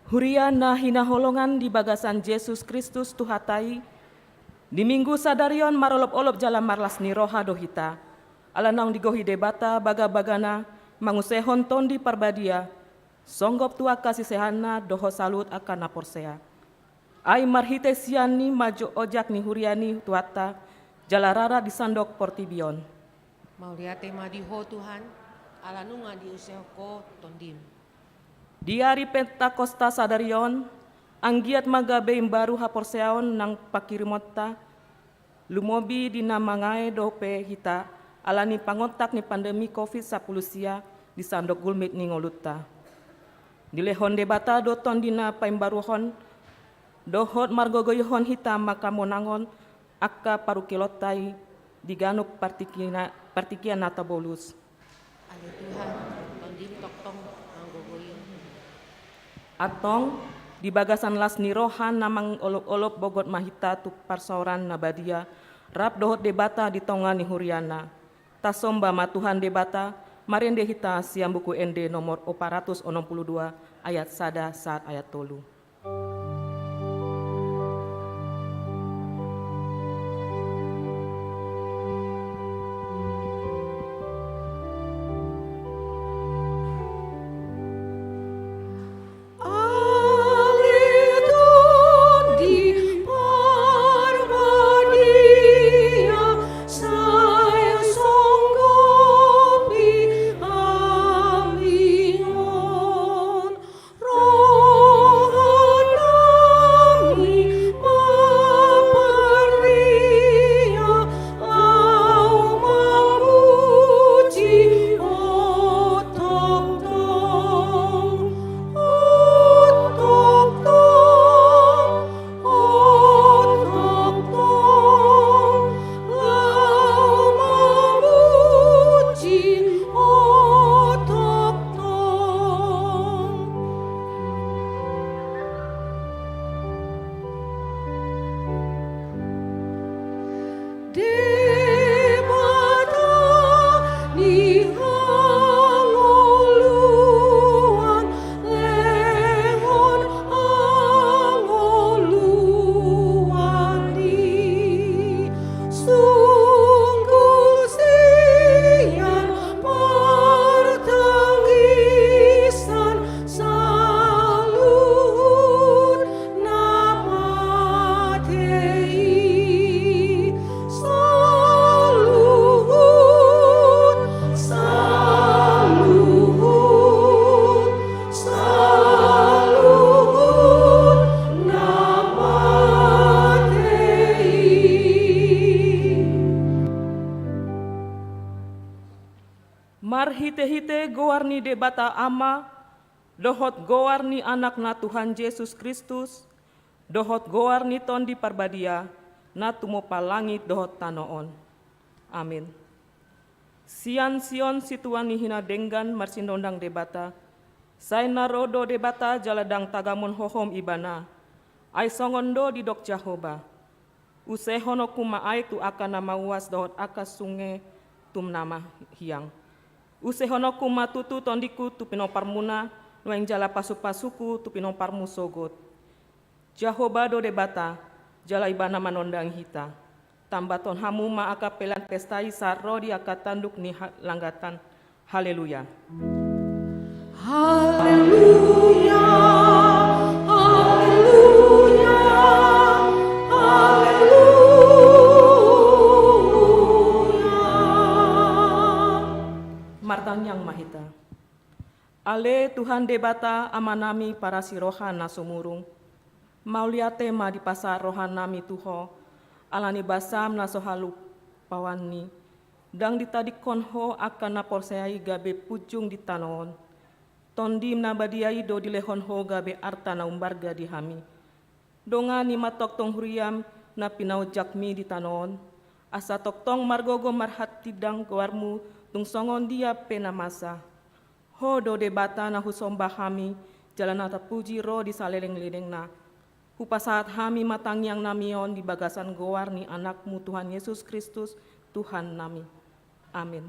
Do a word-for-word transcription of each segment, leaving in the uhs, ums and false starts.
Huria na hinaholongan di bagasan Jesus Kristus Tuhanta i, di Minggu sadari on marolopolop jala marlas ni roha do hita, ala naung digohi Debata bagabagana mangusehon Tondi Parbadia, songgop tu angka siseanna dohot saluhut angka na porsea. Ai marhite sian i ma jo ojak ni huria ni Tuhanta, jala rara di sandok portibi on. Mauliate ma di Ho Tuhan, ala nunga diusehon Ho Tondim. Di ari Pentakosta sadari on, anggiat ma gabe imbaru haporseaon nang pangkirimonta, lumobi di na mangae dope hita, ala ni pangontak ni pandemi covid sampulu sia di sandok gulmit ni ngolunta. Dilehon Debata do Tondi na paimbaruhon, dohot margogoihon hita manghamonangon angka parungkilonta i di ganup partingkian na tabolus. Ale Tuhan, Tondim tongtong manggogoihon. Antong, di bagasan las ni roha na mangolopolop bogot ma hita tu parsaoran na badia, rap dohot Debata di tonga ni huriana. Tasomba ma Tuhan Debata, marende hita sian Buku Ende nomor opat ratus onom pulu dua, ayat sada sahat ayat tolu. Marhitehite goar ni Debata Ama, dohot goar ni Anakna Tuhan Jesus Kristus, dohot goar ni Tondi Parbadia, na tumompa langit dohot tano on. Amin. Sian Sion situan ni hinadenggan marsinondang Debata, sai na ro do Debata jala ndang tagamon hohom Ibana. Ai songon do didok Jahowa. Usehononku ma ai tu angka na mauas dohot angka sunge tum na mahiang. Usehononku ma tutu tondingku tu pinomparmuna, nuaeng jala pasupasuku tu pinomparmu sogot. Jahowa do Debata, jala Ibana manondangi hita. Tambathon hamu ma angka pelean pesta i sahat ro di angka tanduk ni ha-, langgatan. Haleluya. Haleluya, haleluya, haleluya. Martangiang ma hita. Ale Tuhan Debata, Amanami parasi roha na sumurung, mauliate ma dipasahat rohanami tu Ho, ala ni basam na so halupaon i, ndang ditadingkon Ho angka na porsea i gabe punjung di tano on. Tondim na badia i do dilehon Ho gabe arta na umbarga di hami. Dongani ma tongtong huriam na pinaojak mi di tano on, asa tongtong margogo marhatindang goarmu tung songon dia pe na masa. Ho do Debata na husomba hami, jala na tapuji ro di salelenglelengna. Hupasahat hami ma tangiangnami on di bagasan goar ni Anakmu Tuhan Jesus Kristus, Tuhannami. Amin.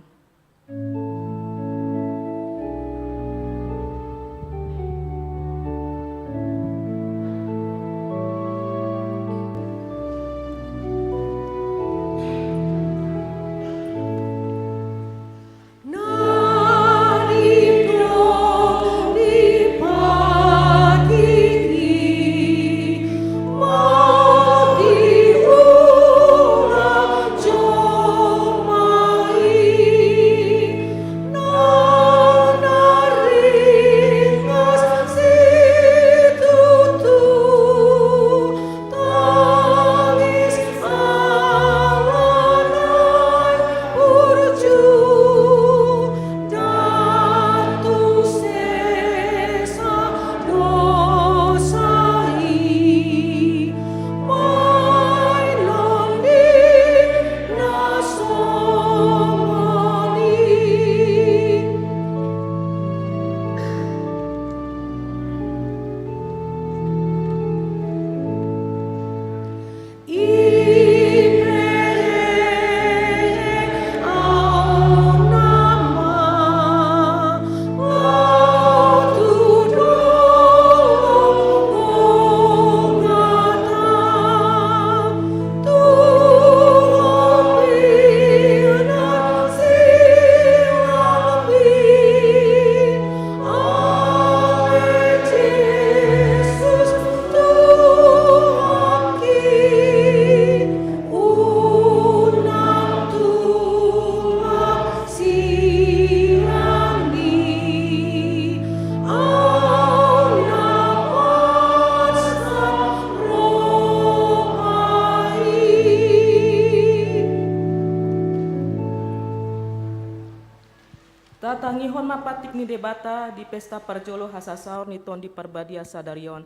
Tatangihon ma pantik ni Debata di pesta parjolo hasasaor ni Tondi Parbadia sadari on.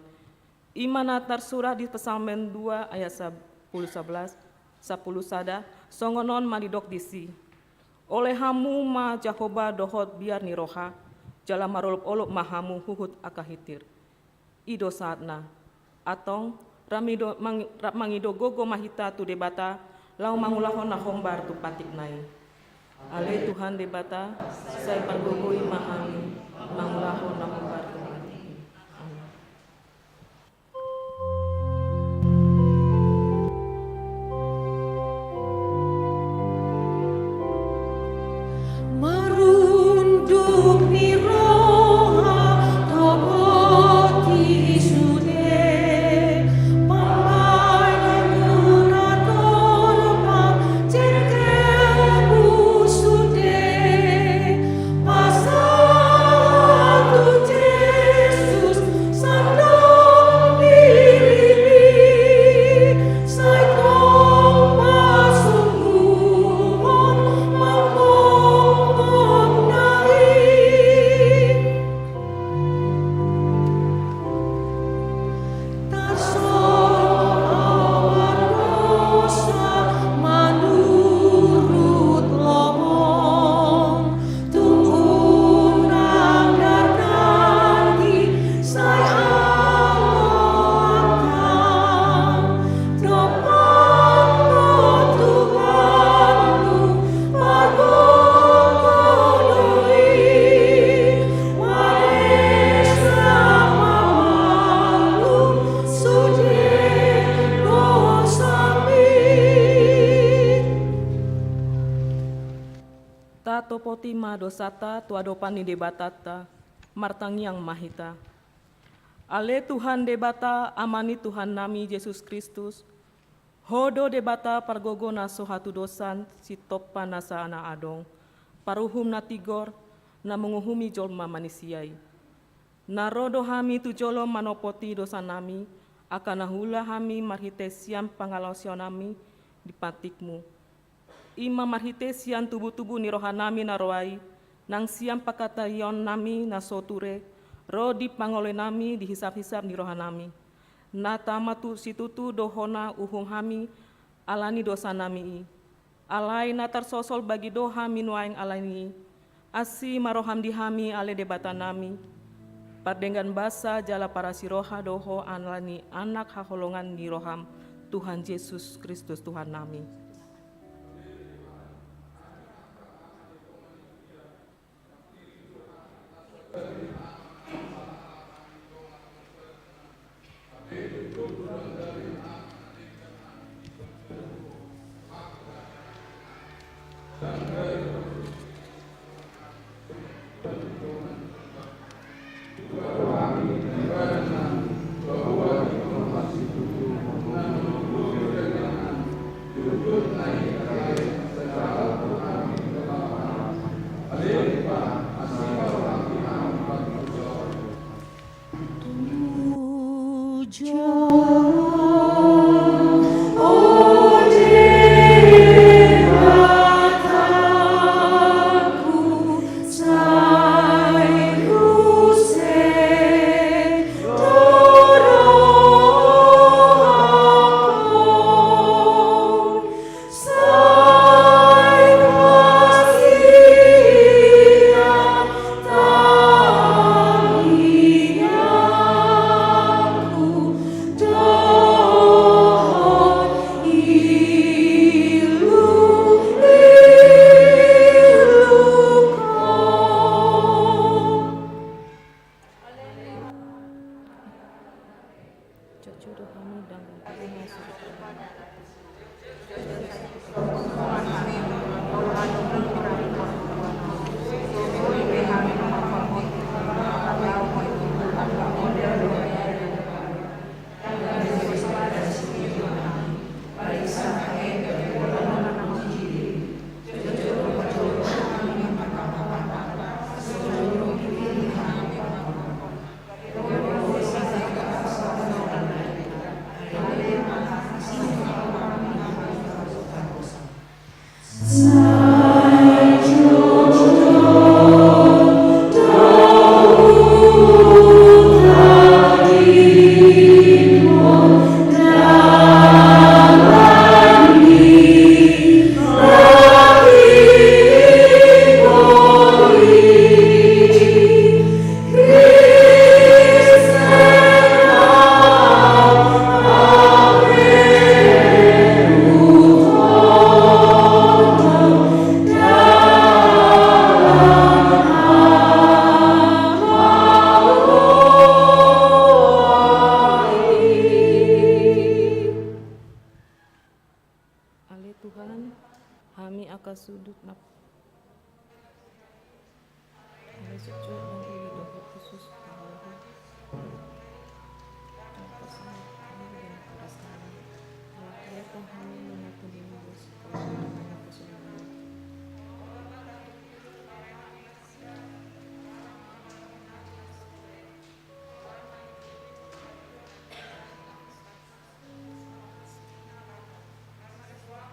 I ma na tarsurat di Psalmen dua ayat sapuluh sebelas, sapuluh sada, songon on ma didok disi: Ole hamu ma Jahowa dohot biar ni roha, jala marolopolop ma hamu huhut angka hitir. I do saatna. Antong, rap mangido, mang-, rap mangido gogo ma hita tu Debata, laho mangulahon na hombar tu pantikna i. Ale Tuhan Debata, sai pargogoi ma hami, mangulahon na hombar tu pantik i. Amen. Marunduk ni roha, toboti sude, pambahenmu na torop, jengkelmu sude, pasahat tu Jesus, sandok dirini, sai tong pasungguhon mangkongkong na i. Tarsongon au mardosa manurut lomong, tung unang dardanan sai au lolang. Dompak ma Tuhanmu, pargogoi, mauliate ma malum sude dosami. Tatopoti ma dosanta tu adopan ni Debatanta, martangiang ma hita. Ale Tuhan Debata, Ama ni Tuhannami Jesus Kristus, Ho do Debata pargogo na so hatudosan, Sitompa nasa na adong, paruhum na tigor, na manguhumi jolma manisia i. Na ro do hami tu jolom manopoti dosanami, angka na huula hami marhite sian pangalaosionami di pantikmu. I ma marhite sian tubutubu ni rohanami na roa i, nang sian pangkataionnami na so ture, ro di pangoloinami di hisaphisap ni rohanami. Na tama tu situtu do hona uhum hami ala ni dosanami i. Alai na tarsosol bagi do hami nuaeng ala ni i. Asi ma roham di hami, ale Debatanami. Pardenggan basa jala parasi roha do ho ala ni Anak haholongan ni roham, Tuhan Jesus Kristus Tuhannami. Hami angka suhut na, hami suhut na i dohot khusus pahohot.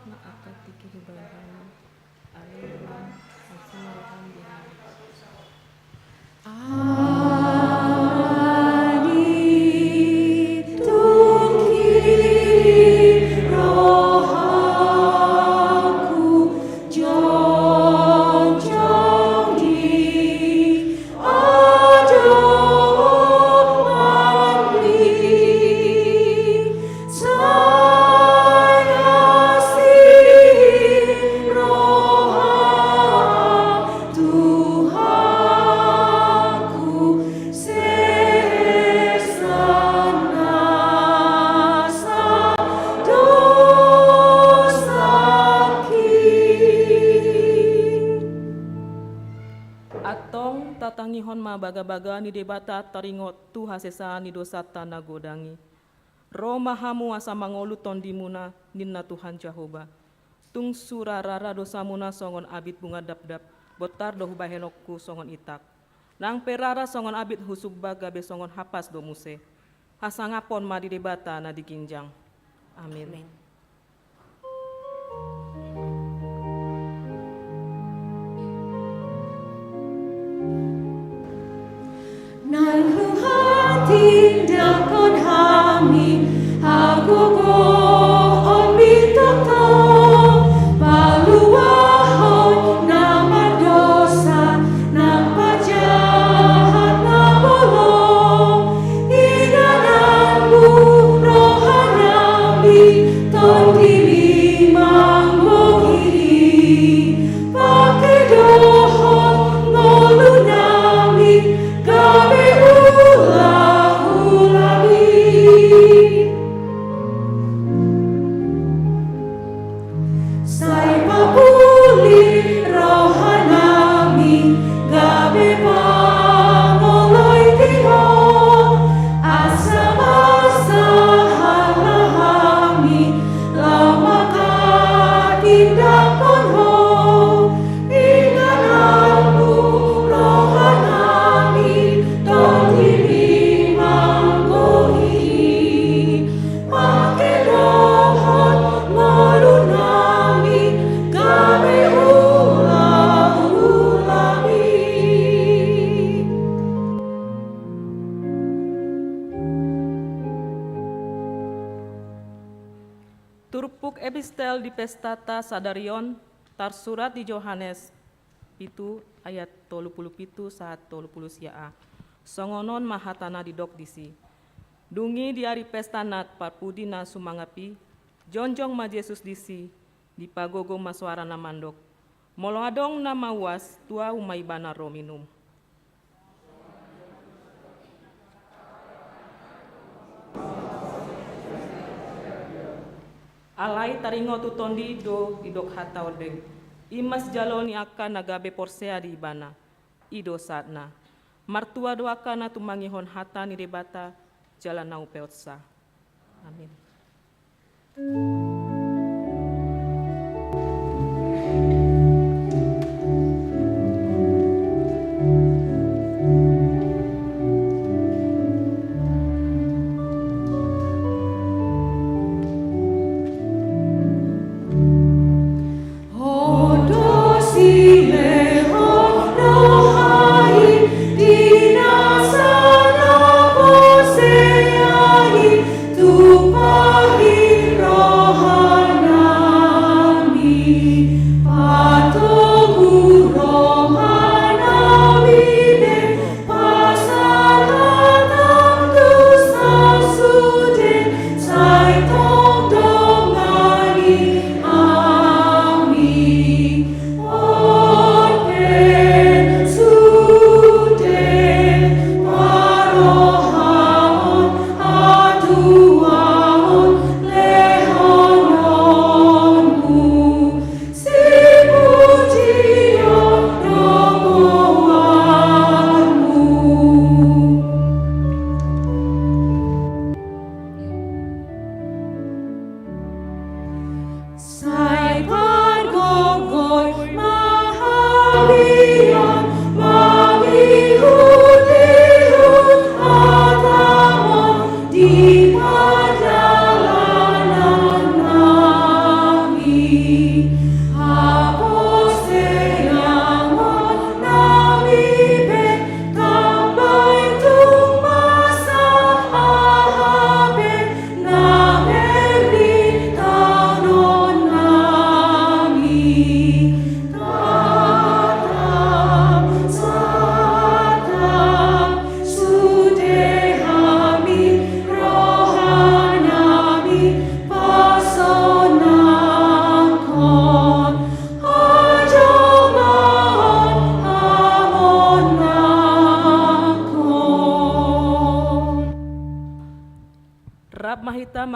Na angka tingki hibahan. Haleluya. Asi ma roham di hami. Ani tungki rohangku jongjong di adopanMi, sai asi rohaM Tuhanku, sesa nasa dosangki. Antong tatangihon ma bagabaga ni Debata taringot tu hasesaan ni dosanta na godang i. Ro ma hamu asa mangolu tondimuna, ninna Tuhan Jahowa. Tung sura rara dosamuna songon abit bunga dapdap, bontar do hubahenonku songon itak. Nang pe rara songon abit husumba gabe songon hapas do muse. Hasangapon ma di Debata na di ginjang. Amin. Amin. Nang huhatindangkon hami hagogoonMi tongtong, paluahon na mardosa nang parjahat na bolon. Ingananmu rohanami, tondimi manggohi, pake dohot ngolunami gabe hulahulaMi. Sai papuli rohanami gabe pangoloi di Ho, asa masahat hami laho manghatindanghon Ho. Ingananmu rohanami, tondimi manggohi, pake dohot ngolunami gabe hulahulaMi. Turpuk epistel di pestanta sadari on tarsurat di Johannes pitu ayat tolu pulu pitu sahat tolu pulu sia a. Songon on ma hatana didok disi. Dung i di ari pesta nat parpudi na sumangap i, jongjong ma Jesus disi, dipagogo ma soara na mandok: Molo adong na mauas, tu ahu ma ibana ro minum. Alai taringot tu tondi do didok hata ondeng. I ma sijalo ni angka na gabe porsea di ibana. I do saatna. Martua do angka na tumangihon hata ni Debata jala na umpetsa. Amin. Ho do silehon roha i di nasa na porsea i, tumpahi roha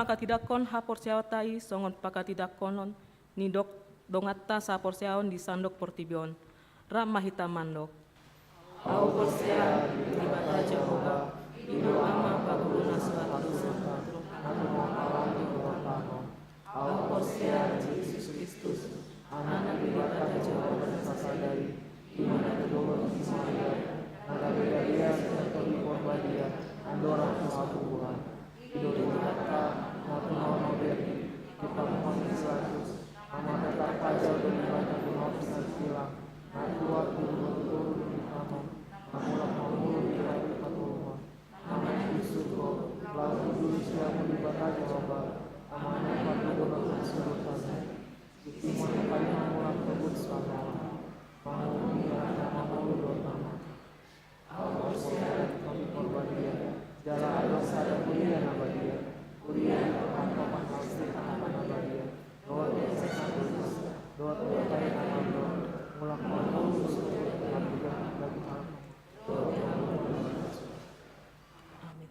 Pakatindangkon haporseaonta i songon pakatindangkonon ni dok-, donganta saporseaon di sandok portibi on. Rap ma hita mandok. Ahu porsea di Debata Jahowa, i do Ama pangolu na so hatusan, na tumangkalan di luat tano. Ahu porsea di Jesus Kristus, Anak ni Debata Jahowa na sasada i, i ma na tudohon si Maria, na gabe barea sian Tondi Porbadia, andorang so hatuburan. I do Tuhanta, na tunaon mamereng, di pamuhan ni si Pilatus, na marhata tarpajal do Ibana tu naung sinangsilang, na tuat tu ualu tolu ni tano, na mulak mangolu di ari patoluhon, na mangihut surgo, laho duduk di siamun ni Debata Jahowa, Ama na pardongan na so hatusan. Di siamun ni ari patoluhon mulak togor tu tano, mangulungi angka na mangolu dohot na mate. Ahu porsea di Tondi Porbadia, jala adong sada huria na badia, huria na mangkatahon hasuhuton angka na badia, dohot di angka na mate, dohot di angka na mandok, mulak mangolu tu surgo, dohot di angka na mate. Amin.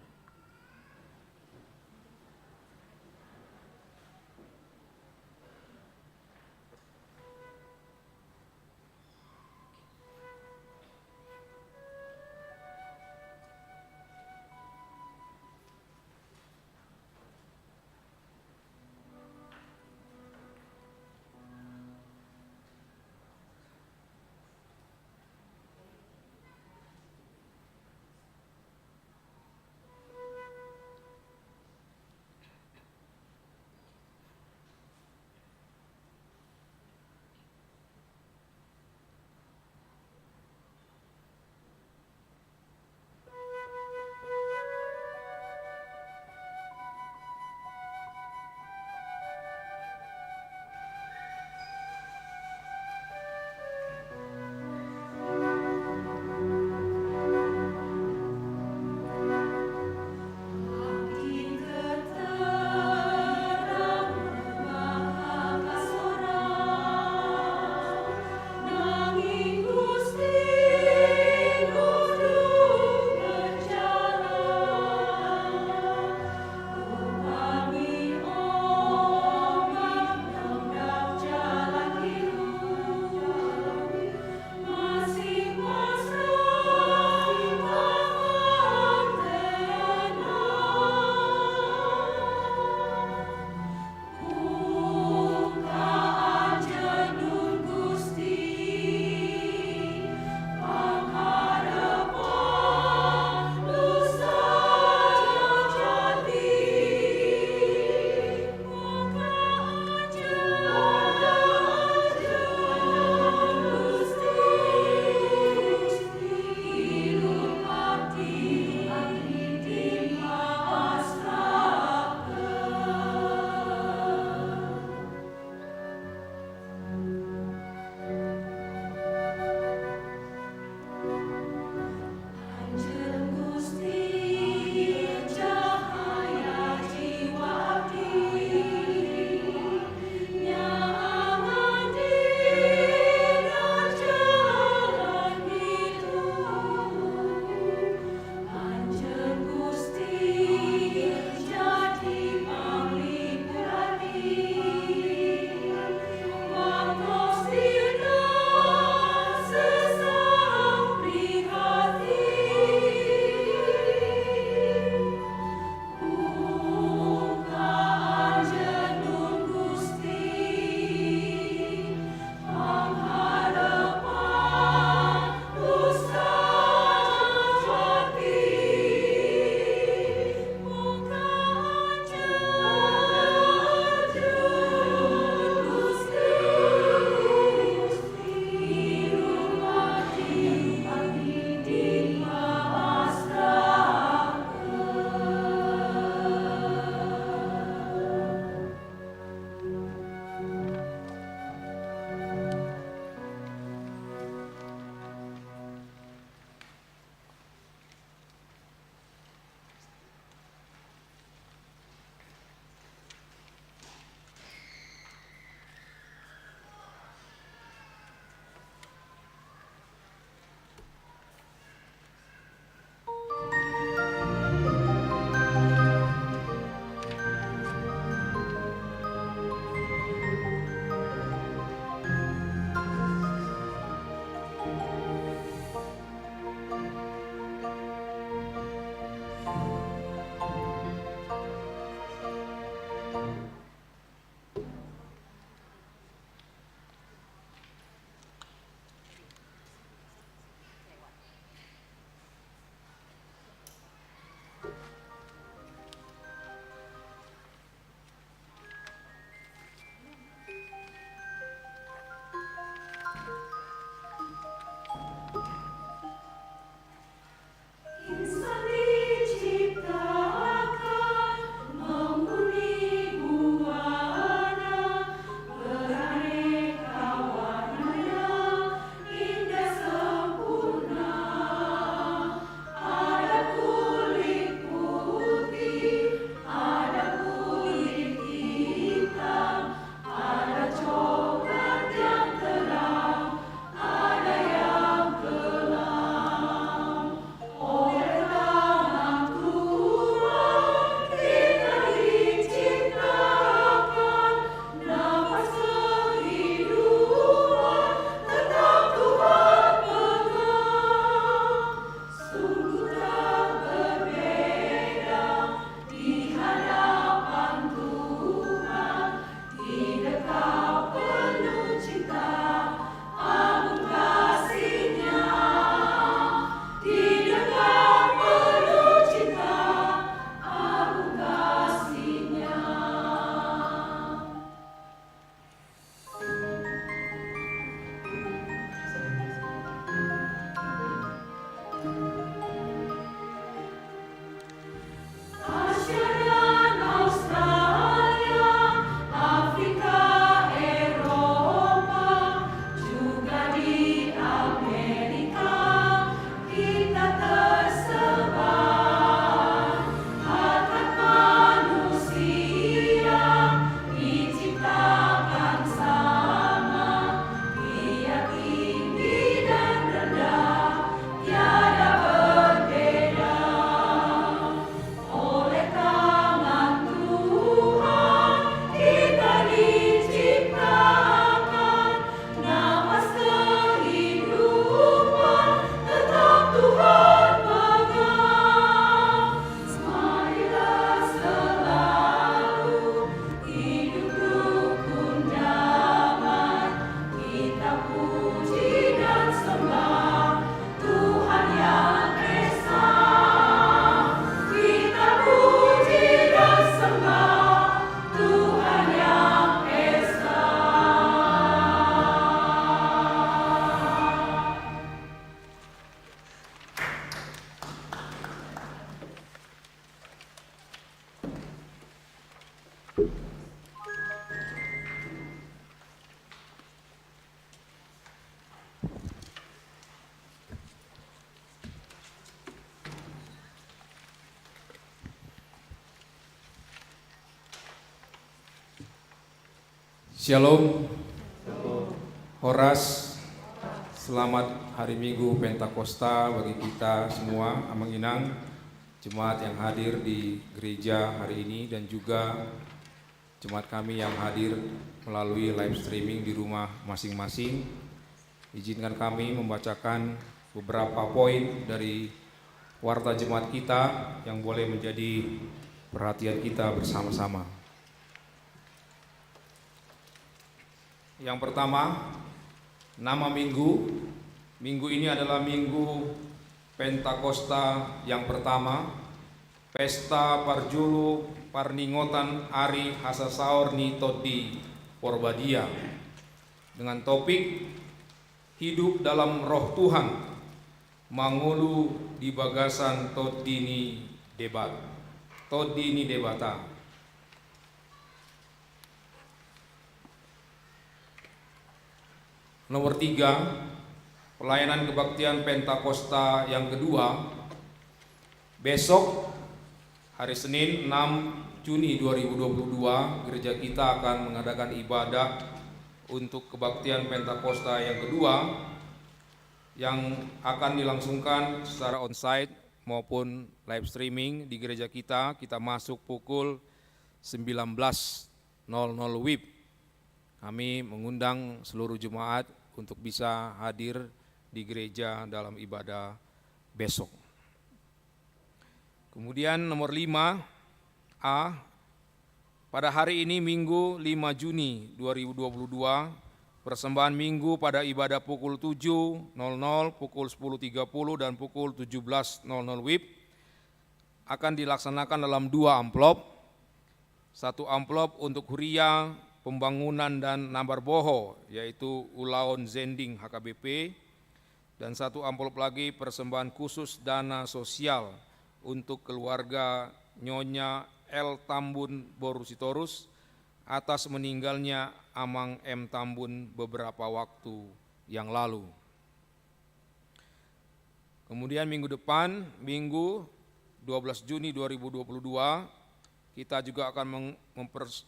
Puji dan sembah Tuhan yang Esa. Kita puji dan sembah Tuhan yang Esa. Syalom. Horas. Selamat hari Minggu Pentakosta bagi kita semua, Amang Inang, jemaat yang hadir di gereja hari ini, dan juga jemaat kami yang hadir melalui live streaming di rumah masing-masing. Izinkan kami membacakan beberapa poin dari warta jemaat kita yang boleh menjadi perhatian kita bersama-sama. Yang pertama, nama minggu. Minggu ini adalah Minggu Pentakosta yang pertama, Pesta Parjolo Parningotan Ari Hasasaor ni Tondi Porbadia, dengan topik Hidup dalam Roh Tuhan, Mangolu di Bagasan Tondi ni Debat-, Tondi ni Debata. Nomor tiga, pelayanan kebaktian Pentakosta yang kedua. Besok, hari Senin, enam Juni dua ribu dua puluh dua, gereja kita akan mengadakan ibadah untuk kebaktian Pentakosta yang kedua, yang akan dilangsungkan secara onsite maupun live streaming di gereja kita. Kita masuk pukul sembilan belas nol nol WIB. Kami mengundang seluruh jemaat untuk bisa hadir di gereja dalam ibadah besok. Kemudian nomor lima, A, pada hari ini, Minggu, lima Juni dua ribu dua puluh dua, persembahan Minggu pada ibadah pukul tujuh nol nol, pukul sepuluh tiga puluh, dan pukul tujuh belas nol nol WIB akan dilaksanakan dalam dua amplop. Satu amplop untuk huria pembangunan dan nambar boho, yaitu ulaon zending H K B P, dan satu amplop lagi persembahan khusus dana sosial untuk keluarga Nyonya L Tambun boru Sitorus atas meninggalnya Amang M Tambun beberapa waktu yang lalu. Kemudian minggu depan, Minggu dua belas Juni dua ribu dua puluh dua, kita juga akan meng-, mempers-,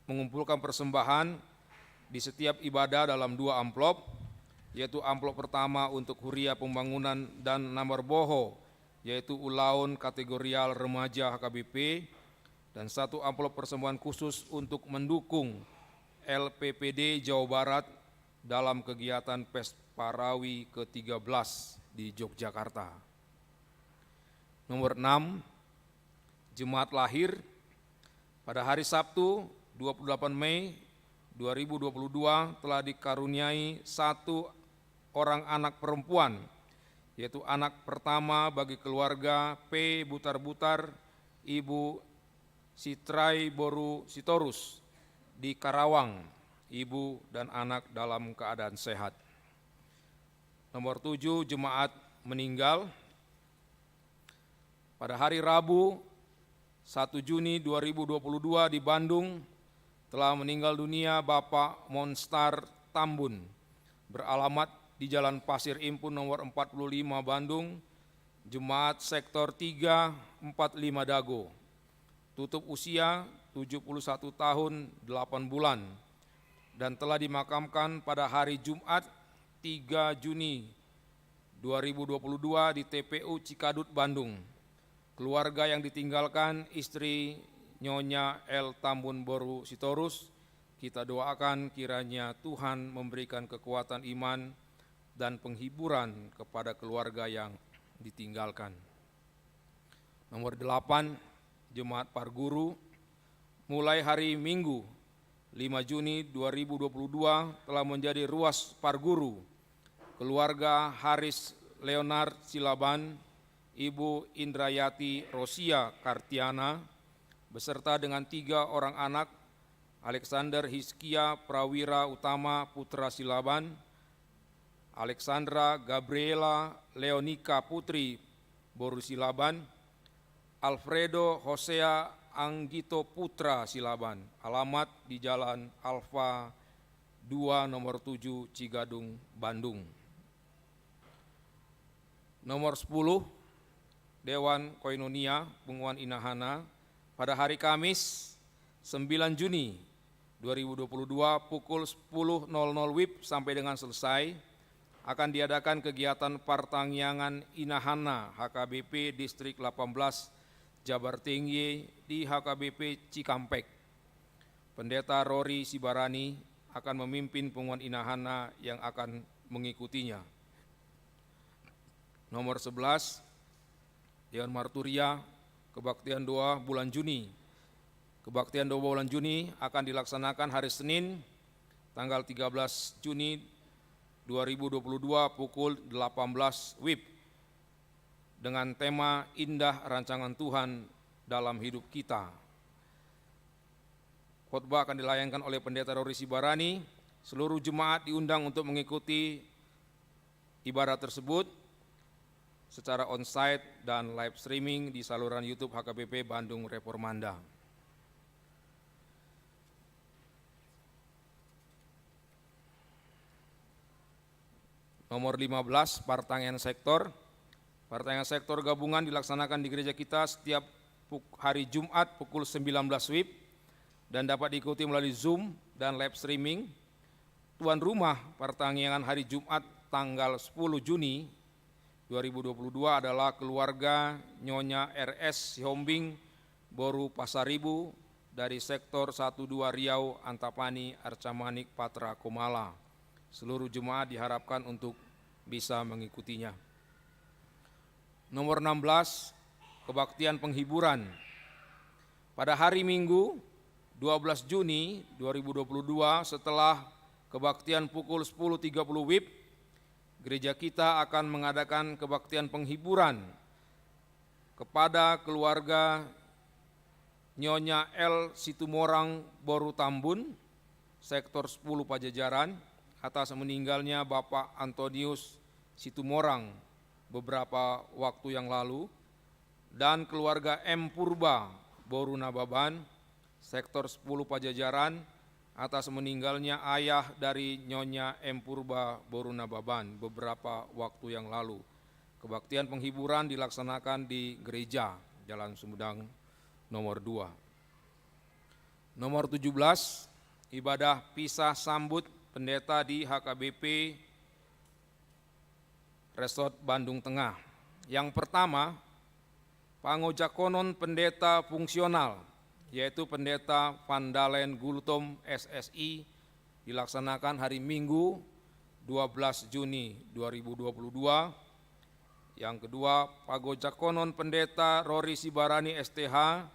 mengumpulkan persembahan di setiap ibadah dalam dua amplop, yaitu amplop pertama untuk huria pembangunan dan nambar boho, yaitu ulaon kategorial remaja H K B P, dan satu amplop persembahan khusus untuk mendukung L P P D Jawa Barat dalam kegiatan Pesparawi ketiga belas di Yogyakarta. Nomor enam, jemaat lahir. Pada hari Sabtu, dua puluh delapan Mei dua ribu dua puluh dua, telah dikaruniai satu orang anak perempuan, yaitu anak pertama bagi keluarga P Butar-Butar, Ibu Sitrai boru Sitorus di Karawang, ibu dan anak dalam keadaan sehat. Nomor tujuh, jemaat meninggal. Pada hari Rabu, satu Juni dua ribu dua puluh dua, di Bandung, telah meninggal dunia Bapak Monstar Tambun, beralamat di Jalan Pasir Impun nomor empat puluh lima, Bandung, jemaat sektor tiga empat lima Dago. Tutup usia tujuh puluh satu tahun delapan bulan, dan telah dimakamkan pada hari Jumat, tiga Juni dua ribu dua puluh dua, di T P U Cikadut, Bandung. Keluarga yang ditinggalkan, istri Nyonya L Tambun boru Sitorus, kita doakan kiranya Tuhan memberikan kekuatan iman dan penghiburan kepada keluarga yang ditinggalkan. Nomor delapan, jemaat parguru. Mulai hari Minggu, lima Juni dua ribu dua puluh dua, telah menjadi ruas parguru keluarga Haris Leonard Silaban, Ibu Indrayati Rosia Kartiana, beserta dengan tiga orang anak, Alexander Hizkia Prawira Utama putra Silaban, Alexandra Gabriela Leonika Putri boru Silaban, Alfredo Hosea Anggito putra Silaban, alamat di Jalan Alfa dua nomor tujuh, Cigadung, Bandung. Nomor sepuluh, Dewan Koinonia Punguan Inahana, pada hari Kamis, sembilan Juni dua ribu dua puluh dua, pukul sepuluh nol nol WIB sampai dengan selesai, akan diadakan kegiatan partangiangan Inahana H K B P Distrik delapan belas Jabar Tinggi di H K B P Cikampek. Pendeta Rory Sibarani akan memimpin punguan Inahana yang akan mengikutinya. Nomor sebelas, Dewan Marturia, kebaktian doa bulan Juni. Kebaktian doa bulan Juni akan dilaksanakan hari Senin, tanggal tiga belas Juni dua ribu dua puluh dua, pukul delapan belas WIB, dengan tema Indah Rancangan Tuhan Dalam Hidup Kita. Khotbah akan dilayangkan oleh Pendeta Rory Sibarani. Seluruh jemaat diundang untuk mengikuti ibadah tersebut secara onsite dan live streaming di saluran YouTube H K B P Bandung Reformanda. Nomor lima belas, partangiangan sektor. Partangiangan sektor gabungan dilaksanakan di gereja kita setiap puk-, hari Jumat pukul sembilan belas WIB dan dapat diikuti melalui Zoom dan live streaming. Tuan rumah partangiangan hari Jumat tanggal sepuluh Juni dua ribu dua puluh dua adalah keluarga Nyonya R S Sihombing boru Pasaribu dari sektor satu dua Riau, Antapani, Arca Manik, Patra, Komala. Seluruh jemaat diharapkan untuk bisa mengikutinya. Nomor enam belas, kebaktian penghiburan. Pada hari Minggu, dua belas Juni dua ribu dua puluh dua, setelah kebaktian pukul sepuluh tiga puluh WIB, gereja kita akan mengadakan kebaktian penghiburan kepada keluarga Nyonya L Situmorang boru Tambun, sektor sepuluh Pajajaran, atas meninggalnya Bapak Antonius Situmorang beberapa waktu yang lalu, dan keluarga M Purba boru Nababan, sektor sepuluh Pajajaran, atas meninggalnya ayah dari Nyonya M Purba boru Nababan beberapa waktu yang lalu. Kebaktian penghiburan dilaksanakan di gereja Jalan Sumedang nomor dua. Nomor tujuh belas, ibadah pisah sambut pendeta di H K B P Resort Bandung Tengah. Yang pertama, pangojakonon pendeta fungsional, yaitu Pendeta Van Dalen Gultom, S S I, dilaksanakan hari Minggu, dua belas Juni dua ribu dua puluh dua. Yang kedua, pangojakonon Pendeta Rory Sibarani, S T H,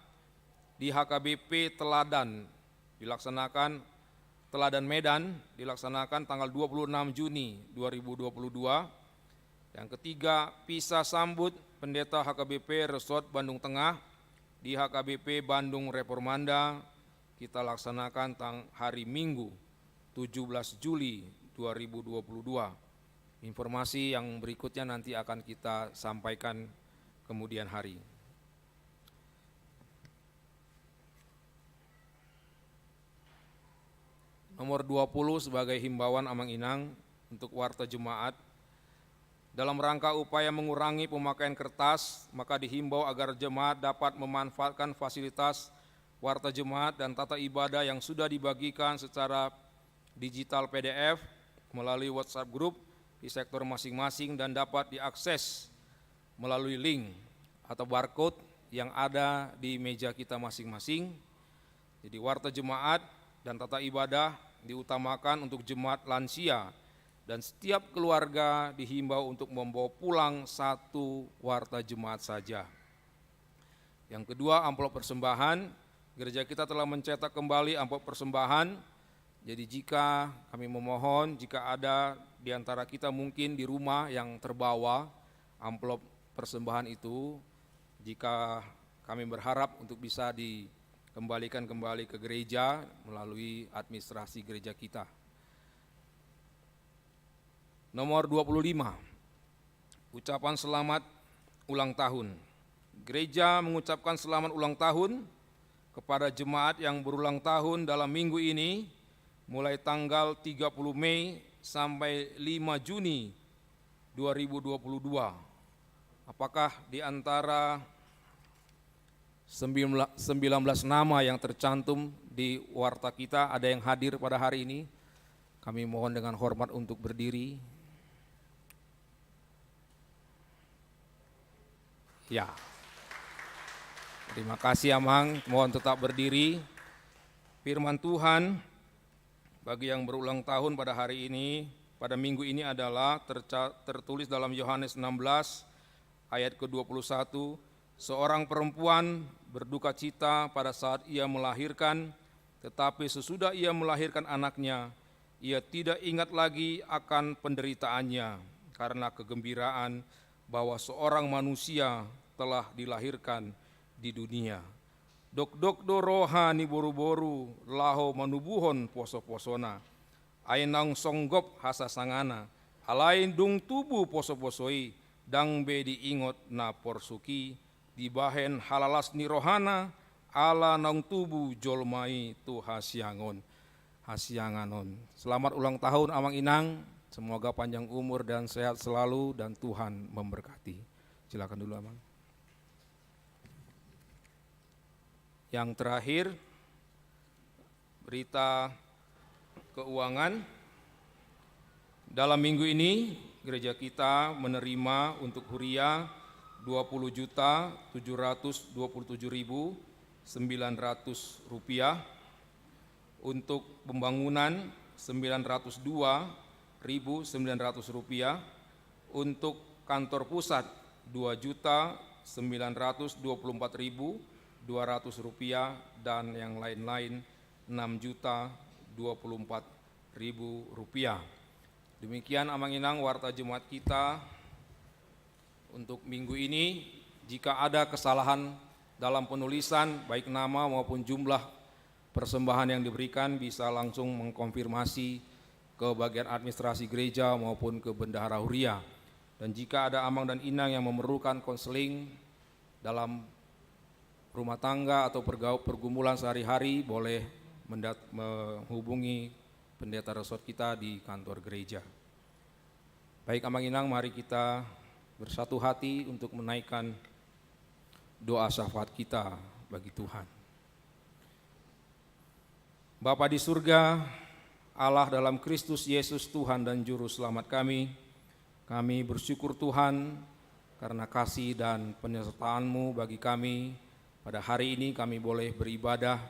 di H K B P Teladan, dilaksanakan, Teladan Medan, dilaksanakan tanggal dua puluh enam Juni dua ribu dua puluh dua. Yang ketiga, pisah sambut Pendeta H K B P Resort Bandung Tengah di H K B P Bandung Reformanda, kita laksanakan tang-, hari Minggu, tujuh belas Juli dua ribu dua puluh dua. Informasi yang berikutnya nanti akan kita sampaikan kemudian hari. Nomor dua puluh, sebagai himbauan Amang Inang untuk warta jemaat. Dalam rangka upaya mengurangi pemakaian kertas, maka dihimbau agar jemaat dapat memanfaatkan fasilitas warta jemaat dan tata ibadah yang sudah dibagikan secara digital P D F melalui WhatsApp group di sektor masing-masing dan dapat diakses melalui link atau barcode yang ada di meja kita masing-masing. Jadi, warta jemaat dan tata ibadah diutamakan untuk jemaat lansia, dan setiap keluarga dihimbau untuk membawa pulang satu warta jemaat saja. Yang kedua, amplop persembahan. Gereja kita telah mencetak kembali amplop persembahan Jadi, jika kami memohon, jika ada di antara kita mungkin di rumah yang terbawa amplop persembahan itu, jika kami berharap untuk bisa dikembalikan kembali ke gereja melalui administrasi gereja kita. Nomor dua puluh lima, ucapan selamat ulang tahun. Gereja mengucapkan selamat ulang tahun kepada jemaat yang berulang tahun dalam minggu ini, mulai tanggal tiga puluh Mei sampai lima Juni dua ribu dua puluh dua. Apakah di antara sembilan belas, sembilan belas nama yang tercantum di warta kita ada yang hadir pada hari ini? Kami mohon dengan hormat untuk berdiri. Ya. Terima kasih, Amang. Mohon tetap berdiri. Firman Tuhan bagi yang berulang tahun pada hari ini, pada minggu ini adalah terca-, tertulis dalam Yohanes enam belas ayat kedua puluh satu, "Seorang perempuan berduka cita pada saat ia melahirkan, tetapi sesudah ia melahirkan anaknya, ia tidak ingat lagi akan penderitaannya karena kegembiraan bahwa seorang manusia telah dilahirkan di dunia." Dokdok do roha ni boruboru laho manubuhon posoposona. Ai naung songgop hasasangana, alai dung tubu posoposo i, ndang be diingot na porsuk i, dibahen halalas ni rohana, ala naung tubu jolma i tu hasiangon, hasiangan on. Selamat ulang tahun, Amang Inang. Semoga panjang umur dan sehat selalu dan Tuhan memberkati. Silakan dulu, Amang. Yang terakhir, berita keuangan. Dalam minggu ini, gereja kita menerima untuk huria dua puluh juta tujuh ratus dua puluh tujuh ribu sembilan ratus rupiah, untuk pembangunan sembilan ratus dua ribu sembilan ratus rupiah, untuk kantor pusat dua juta sembilan ratus dua puluh empat ribu dua ratus rupiah, dan yang lain-lain enam juta dua puluh empat ribu rupiah. Demikian, Amang Inang, warta jemaat kita untuk minggu ini. Jika ada kesalahan dalam penulisan, baik nama maupun jumlah persembahan yang diberikan, bisa langsung mengkonfirmasi ke bagian administrasi gereja maupun ke bendahara huria. Dan jika ada Amang dan Inang yang memerlukan konseling dalam rumah tangga atau pergau-, pergumulan sehari-hari, boleh mendat-, menghubungi pendeta resort kita di kantor gereja. Baik, Amang Inang, mari kita bersatu hati untuk menaikkan doa syafaat kita bagi Tuhan. Bapa di surga, Allah dalam Kristus Yesus, Tuhan dan Juru Selamat kami, kami bersyukur, Tuhan, karena kasih dan penyertaan-Mu bagi kami. Pada hari ini kami boleh beribadah,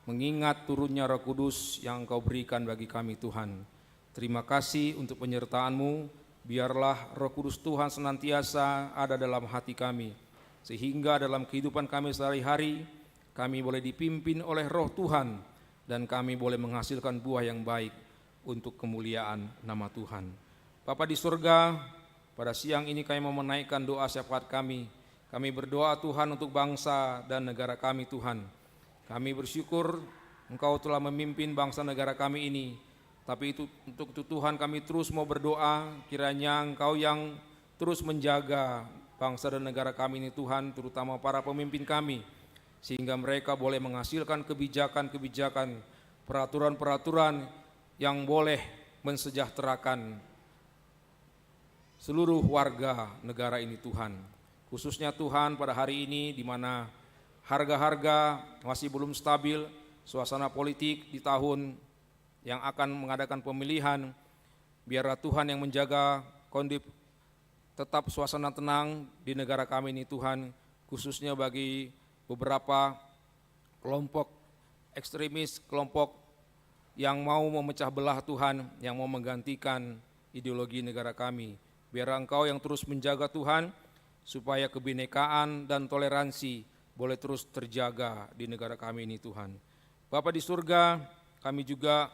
mengingat turunnya Roh Kudus yang Engkau berikan bagi kami, Tuhan. Terima kasih untuk penyertaan-Mu. Biarlah Roh Kudus Tuhan senantiasa ada dalam hati kami, sehingga dalam kehidupan kami sehari-hari, kami boleh dipimpin oleh Roh Tuhan, dan kami boleh menghasilkan buah yang baik untuk kemuliaan nama Tuhan. Bapa di surga, pada siang ini kami mau menaikkan doa syafaat kami. Kami berdoa, Tuhan, untuk bangsa dan negara kami, Tuhan. Kami bersyukur Engkau telah memimpin bangsa negara kami ini. Tapi itu, untuk itu, Tuhan, kami terus mau berdoa, kiranya Engkau yang terus menjaga bangsa dan negara kami ini, Tuhan, terutama para pemimpin kami, sehingga mereka boleh menghasilkan kebijakan-kebijakan, peraturan-peraturan yang boleh mensejahterakan seluruh warga negara ini, Tuhan. Khususnya, Tuhan, pada hari ini, di mana harga-harga masih belum stabil, suasana politik di tahun yang akan mengadakan pemilihan, biarlah Tuhan yang menjaga kondif-, tetap suasana tenang di negara kami ini, Tuhan, khususnya bagi beberapa kelompok ekstremis, kelompok yang mau memecah belah, Tuhan, yang mau menggantikan ideologi negara kami. Biar Engkau yang terus menjaga, Tuhan, supaya kebinekaan dan toleransi boleh terus terjaga di negara kami ini, Tuhan. Bapa di surga, kami juga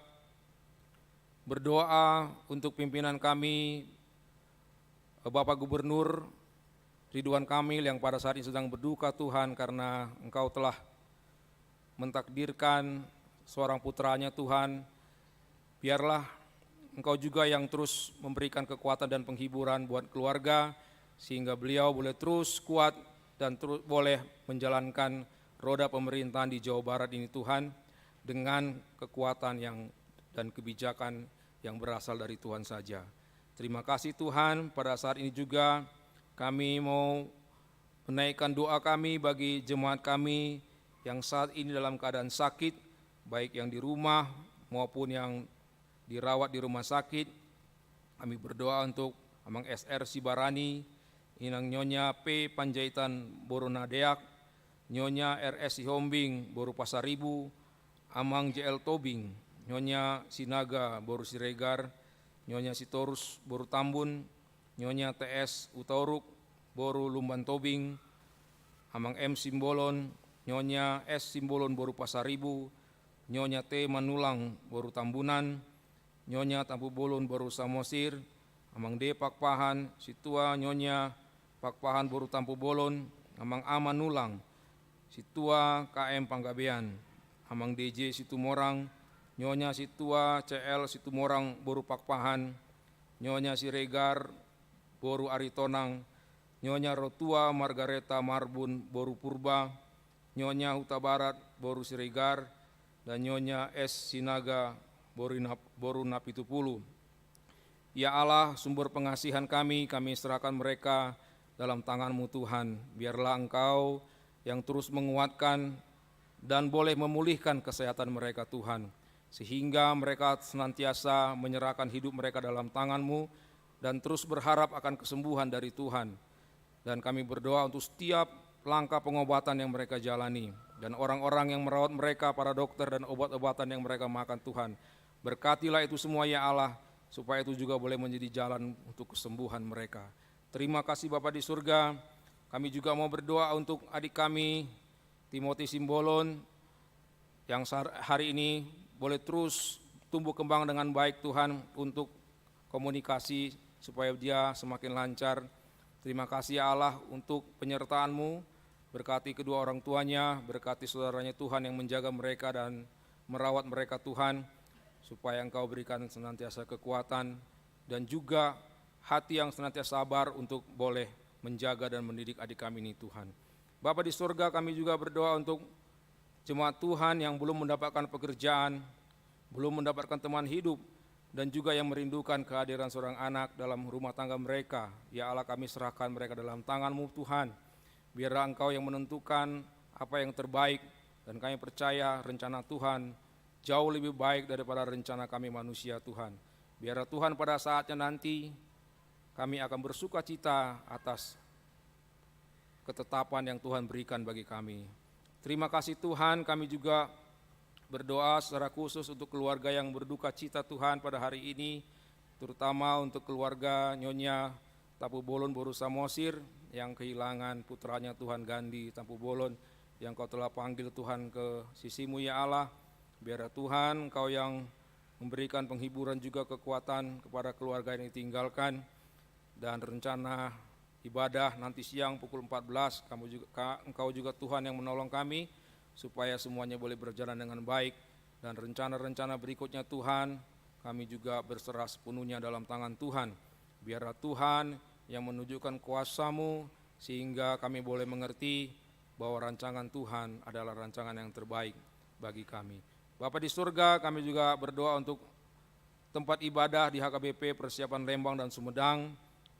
Berdoa untuk pimpinan kami, Bapak Gubernur Ridwan Kamil, yang pada saat ini sedang berduka, Tuhan, karena Engkau telah mentakdirkan seorang putranya, Tuhan. Biarlah Engkau juga yang terus memberikan kekuatan dan penghiburan buat keluarga, sehingga beliau boleh terus kuat dan terus boleh menjalankan roda pemerintahan di Jawa Barat ini, Tuhan, dengan kekuatan yang, dan kebijakan yang berasal dari Tuhan saja. Terima kasih, Tuhan, pada saat ini juga kami mau menaikkan doa kami bagi jemaat kami yang saat ini dalam keadaan sakit, baik yang di rumah maupun yang dirawat di rumah sakit. Kami berdoa untuk Amang S R Sibarani, Inang Nyonya P Panjaitan boru Nadeak, Nyonya R S Sihombing boru Pasaribu, Amang J L Tobing, Nyonya Sinaga boru Siregar, Nyonya Sitorus boru Tambun, Nyonya T S Hutauruk boru Lumban Tobing, Amang M Simbolon, Nyonya S Simbolon boru Pasaribu, Nyonya T Manulang boru Tambunan, Nyonya Tampubolon boru Samosir, Amang D Pakpahan, Sintua Nyonya Pakpahan boru Tampubolon, Amang A Manulang, Sintua K M Panggabean, Amang D J Situmorang, Nyonya Sintua C L Situmorang boru Pakpahan, Nyonya Siregar boru Aritonang, Nyonya Rotua Margareta Marbun boru Purba, Nyonya Hutabarat boru Siregar, dan Nyonya S Sinaga boru Nap-, boru Napitupulu. Ya Allah, sumber pengasihan kami, kami serahkan mereka dalam tangan-Mu, Tuhan. Biarlah Engkau yang terus menguatkan dan boleh memulihkan kesehatan mereka, Tuhan, sehingga mereka senantiasa menyerahkan hidup mereka dalam tangan-Mu dan terus berharap akan kesembuhan dari Tuhan. Dan kami berdoa untuk setiap langkah pengobatan yang mereka jalani, dan orang-orang yang merawat mereka, para dokter dan obat-obatan yang mereka makan, Tuhan. Berkatilah itu semua, ya Allah, supaya itu juga boleh menjadi jalan untuk kesembuhan mereka. Terima kasih, Bapa di surga. Kami juga mau berdoa untuk adik kami, Timothy Simbolon, yang sar-, hari ini boleh terus tumbuh kembang dengan baik, Tuhan, untuk komunikasi supaya dia semakin lancar. Terima kasih, ya Allah, untuk penyertaan-Mu. Berkati kedua orang tuanya, berkati saudaranya, Tuhan, yang menjaga mereka dan merawat mereka, Tuhan, supaya Engkau berikan senantiasa kekuatan dan juga hati yang senantiasa sabar untuk boleh menjaga dan mendidik adik kami ini, Tuhan. Bapa di surga, kami juga berdoa untuk jemaat Tuhan yang belum mendapatkan pekerjaan, belum mendapatkan teman hidup, dan juga yang merindukan kehadiran seorang anak dalam rumah tangga mereka. Ya Allah, kami serahkan mereka dalam tangan-Mu, Tuhan. Biarlah Engkau yang menentukan apa yang terbaik, dan kami percaya rencana Tuhan jauh lebih baik daripada rencana kami manusia, Tuhan. Biarlah, Tuhan, pada saatnya nanti kami akan bersukacita atas ketetapan yang Tuhan berikan bagi kami. Terima kasih, Tuhan, kami juga berdoa secara khusus untuk keluarga yang berduka cita, Tuhan, pada hari ini, terutama untuk keluarga Nyonya Tampubolon boru Samosir yang kehilangan putranya, Tuhan, Gandhi Tampubolon, yang Kau telah panggil, Tuhan, ke sisi-Mu, ya Allah. Biarlah, Tuhan, Engkau yang memberikan penghiburan juga kekuatan kepada keluarga yang ditinggalkan, dan rencana ibadah nanti siang pukul empat belas, kamu juga, ka-, Engkau juga, Tuhan, yang menolong kami supaya semuanya boleh berjalan dengan baik, dan rencana-rencana berikutnya, Tuhan, kami juga berserah sepenuhnya dalam tangan Tuhan. Biarlah Tuhan yang menunjukkan kuasa-Mu sehingga kami boleh mengerti bahwa rancangan Tuhan adalah rancangan yang terbaik bagi kami. Bapa di surga, kami juga berdoa untuk tempat ibadah di H K B P persiapan Lembang dan Sumedang.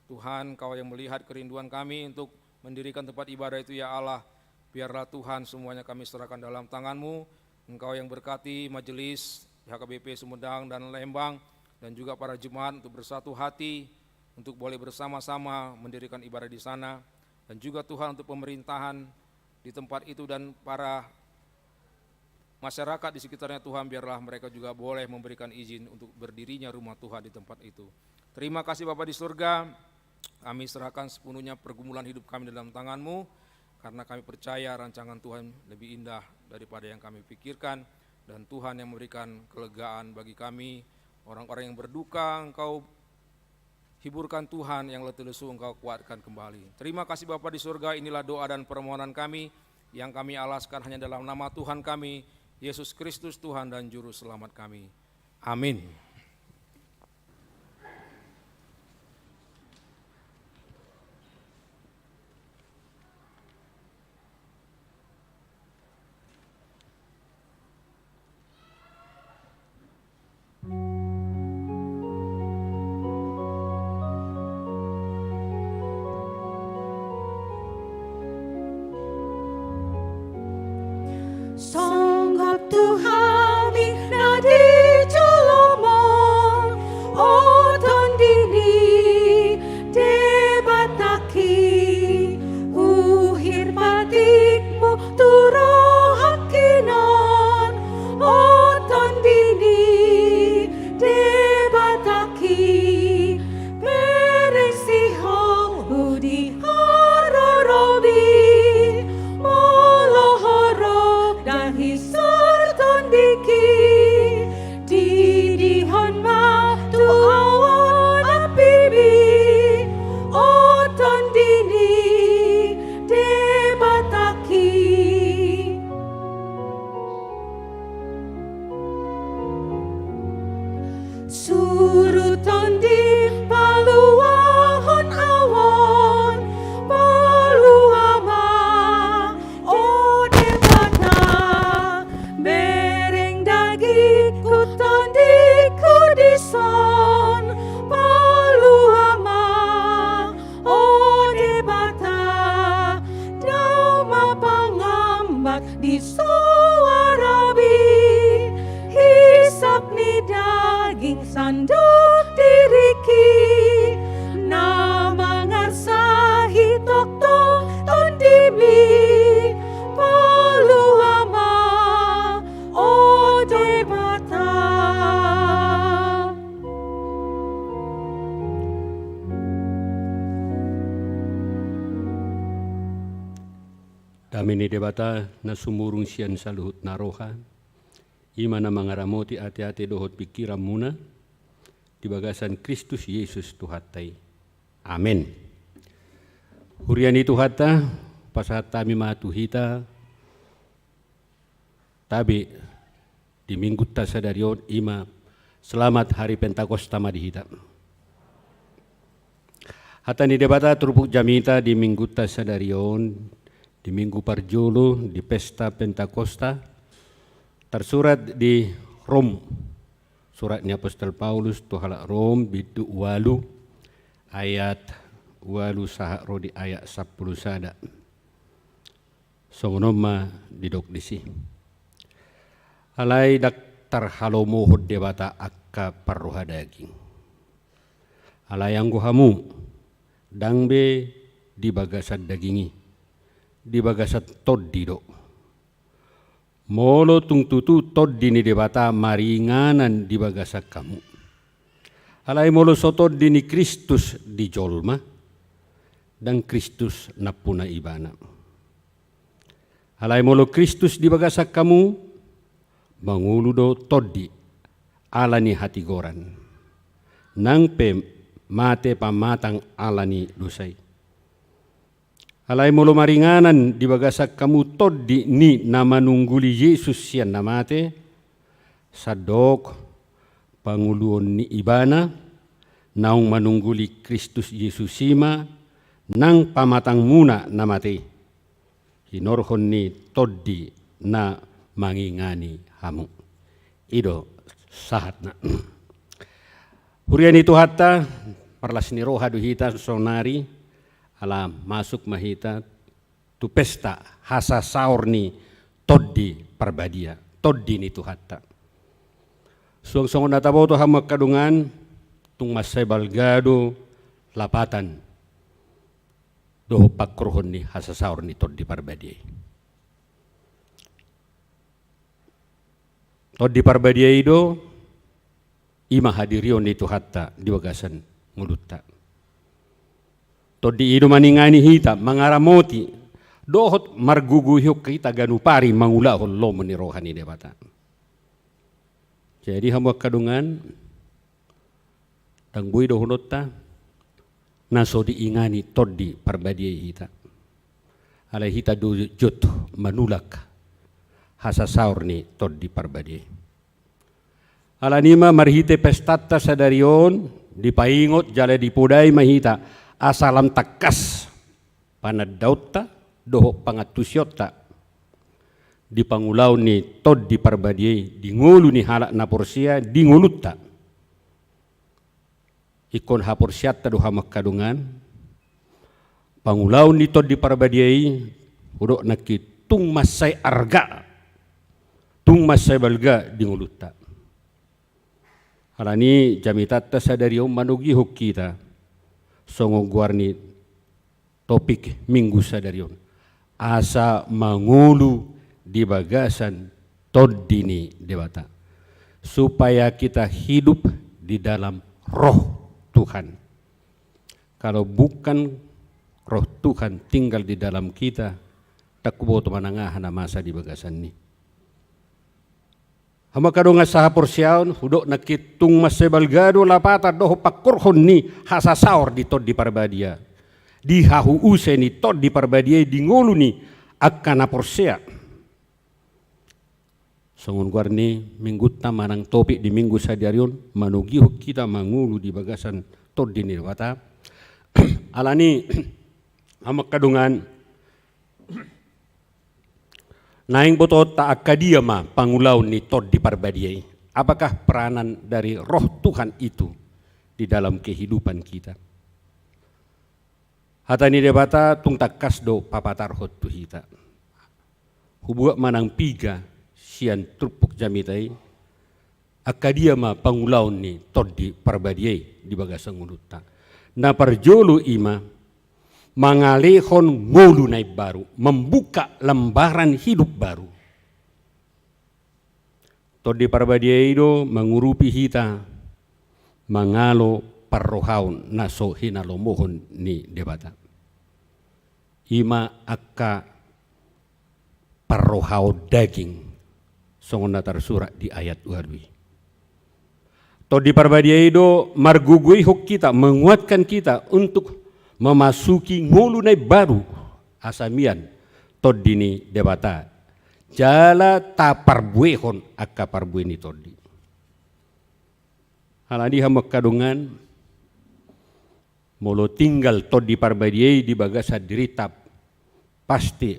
Tuhan, Kau yang melihat kerinduan kami untuk mendirikan tempat ibadah itu, ya Allah. Biarlah, Tuhan, semuanya kami serahkan dalam tangan-Mu. Engkau yang berkati majelis di H K B P Sumedang dan Lembang, dan juga para jemaat untuk bersatu hati untuk boleh bersama-sama mendirikan ibadah di sana. Dan juga, Tuhan, untuk pemerintahan di tempat itu dan para masyarakat di sekitarnya, Tuhan, biarlah mereka juga boleh memberikan izin untuk berdirinya rumah Tuhan di tempat itu. Terima kasih, Bapa di surga. Kami serahkan sepenuhnya pergumulan hidup kami dalam tangan-Mu, karena kami percaya rancangan Tuhan lebih indah daripada yang kami pikirkan, dan Tuhan yang memberikan kelegaan bagi kami Orang-orang yang berduka, Engkau hiburkan Tuhan, yang letih lesu Engkau kuatkan kembali. Terima kasih Bapa di surga, inilah doa dan permohonan kami, yang kami alaskan hanya dalam nama Tuhan kami, Yesus Kristus Tuhan dan Juru Selamat kami. Amin. Songgop tu hami na di jolom on, o Tondi ni Debatangki, uhir patikmu tu rohangki non, o Tondi ni Debatangki, bereng sihol hu di haroromi, molo ho ro dahi sar tondingki, didihon ma tu awan ampimi, o Tondi ni Debatangki. Suru Tondi paluahon awan, palua ma, o Debata, bereng dagingku tondingku dison, palua ma, o Debata, dao ma pangambat di soarami, hisap ni daging sandok diringki, na mangarsahi tongtong tondimi, palua ma, o Debata. Dame ni Debata na sumurung sian saluhut na roha, i ma na mangaramoti ateate dohot pingkiranmuna di bagasan Kristus Jesus Tuhanta i. Amen. Huria ni Tuhanta, pasahat hami ma tu hita tabe di Minggunta sadari on, i ma selamat hari Pentakosta ma di hita. Hata ni Debata turpuk jamita di Minggunta sadari on, di Minggu parjolo di pesta Pentakosta, tarsurat di Rom, surat ni apostel Paulus tu halak Rom, bindu ualu, ayat ualu sahat ro di ayat sampulu sada. Songon on ma didok disi. Alai ndang tarhalomohon Debata angka parroha daging. Alai anggo hamu, ndang be di bagasan daging i, di bagasan Tondi do. Molo tung tutu Tondi ni Debata maringanan di bagasan hamu. Alai molo so Tondi ni Kristus di jolma, ndang Kristus nampuna ibana. Alai molo Kristus di bagasan hamu, mangolu do Tondi ala ni hatigoran, nang pe mate pamatang ala ni dosa i. Alai molo maringanan di bagasan hamu Tondi ni na manungguli Jesus sian na mate, sandok pangoluon ni ibana, naung manungguli Kristus Jesus i ma nang pamatangmuna na mate i, hinorhon ni Tondi na mangingani hamu. I do sahatna. Huria ni Tuhanta, parlas ni roha do hita saonari, ala masuk ma hita tu pesta hasasaor ni Tondi Parbadia, Tondi ni Tuhanta. Suang songon na taboto hamu angka dongan, tung mansai balga do lapatan dohot pangkorhon ni hasasaor ni Tondi Parbadia i. Tondi Parbadia i do, i ma hadirion ni Tuhanta di bagasan ngolunta. Tondi i do maningani hita, mangaramoti, dohot margogoihon hita ganup ari mangulahon lomo ni roha ni Debata. Jadi hamu angka dongan, Ndang boi dohononta na so diingani Tondi Parbadia i hita. Alai hita do jot manulak hasasaor ni Tondi Parbadia i. Alani i ma marhite pestanta sadari on dipaingot jala dipodai ma hita asa lam tangkas panandaonta dohot pangantusionta di pangulaon ni Tondi Parbadia i di ngolu ni halak na porsea di ngolunta. Ingkon haporseaonta do hamu angka dongan, pangulaon ni Tondi Parbadia i hudok nangkin tung mansai arga, tung mansai balga di ngolunta. Alani i jamitanta sadari on manogihon hita songon goar ni topik minggu sadari on, asa mangolu di bagasan Tondi ni Debata, supaya kita hidup di dalam Roh Tuhan. Kalau bukan Roh Tuhan tinggal di dalam kita, ndang huboto manang aha na masa di bagasan i. Hamu angka dongan sahaporseaon, hudok nangkin tung mansai balga do lapatan dohot pangkorhon ni hasasaor ni Tondi Parbadia, di hahuuson ni Tondi Parbadia i di ngolu ni angka na porsea. Songon goar ni minggunta manang topik di minggu sadari on, manogihon hita mangolu di bagasan Tondi ni Debata. Alani i, hamu angka dongan, naeng botoonta angka dia ma pangulaon ni Tondi Parbadia i? Apakah peranan dari Roh Tuhan itu di dalam kehidupan kita? Hata ni Debata tung tangkas do papatarhon tu hita. Hubuat manang piga sian turpuk jamita i, angka dia ma pangulaon ni Tondi Parbadia i di bagasan ngolunta. Na parjolo i ma mangalehon ngolu na imbaru, membuka lembaran hidup baru. Tondi Parbadia i do mangurupi hita mangalo parrohaon na so hinalomohon ni Debata. I ma angka parrohaon daging, songon na tarsurat di ayat ualu i. Tondi Parbadia i do margogoihon hita, menguatkan kita untuk memasuki ngolu na imbaru, asa mian Tondi ni Debata jala taparbuehon angka parbue ni Tondi. Alani i hamu angka dongan, molo tinggal Tondi Parbadia i di bagasan dirinta, pasti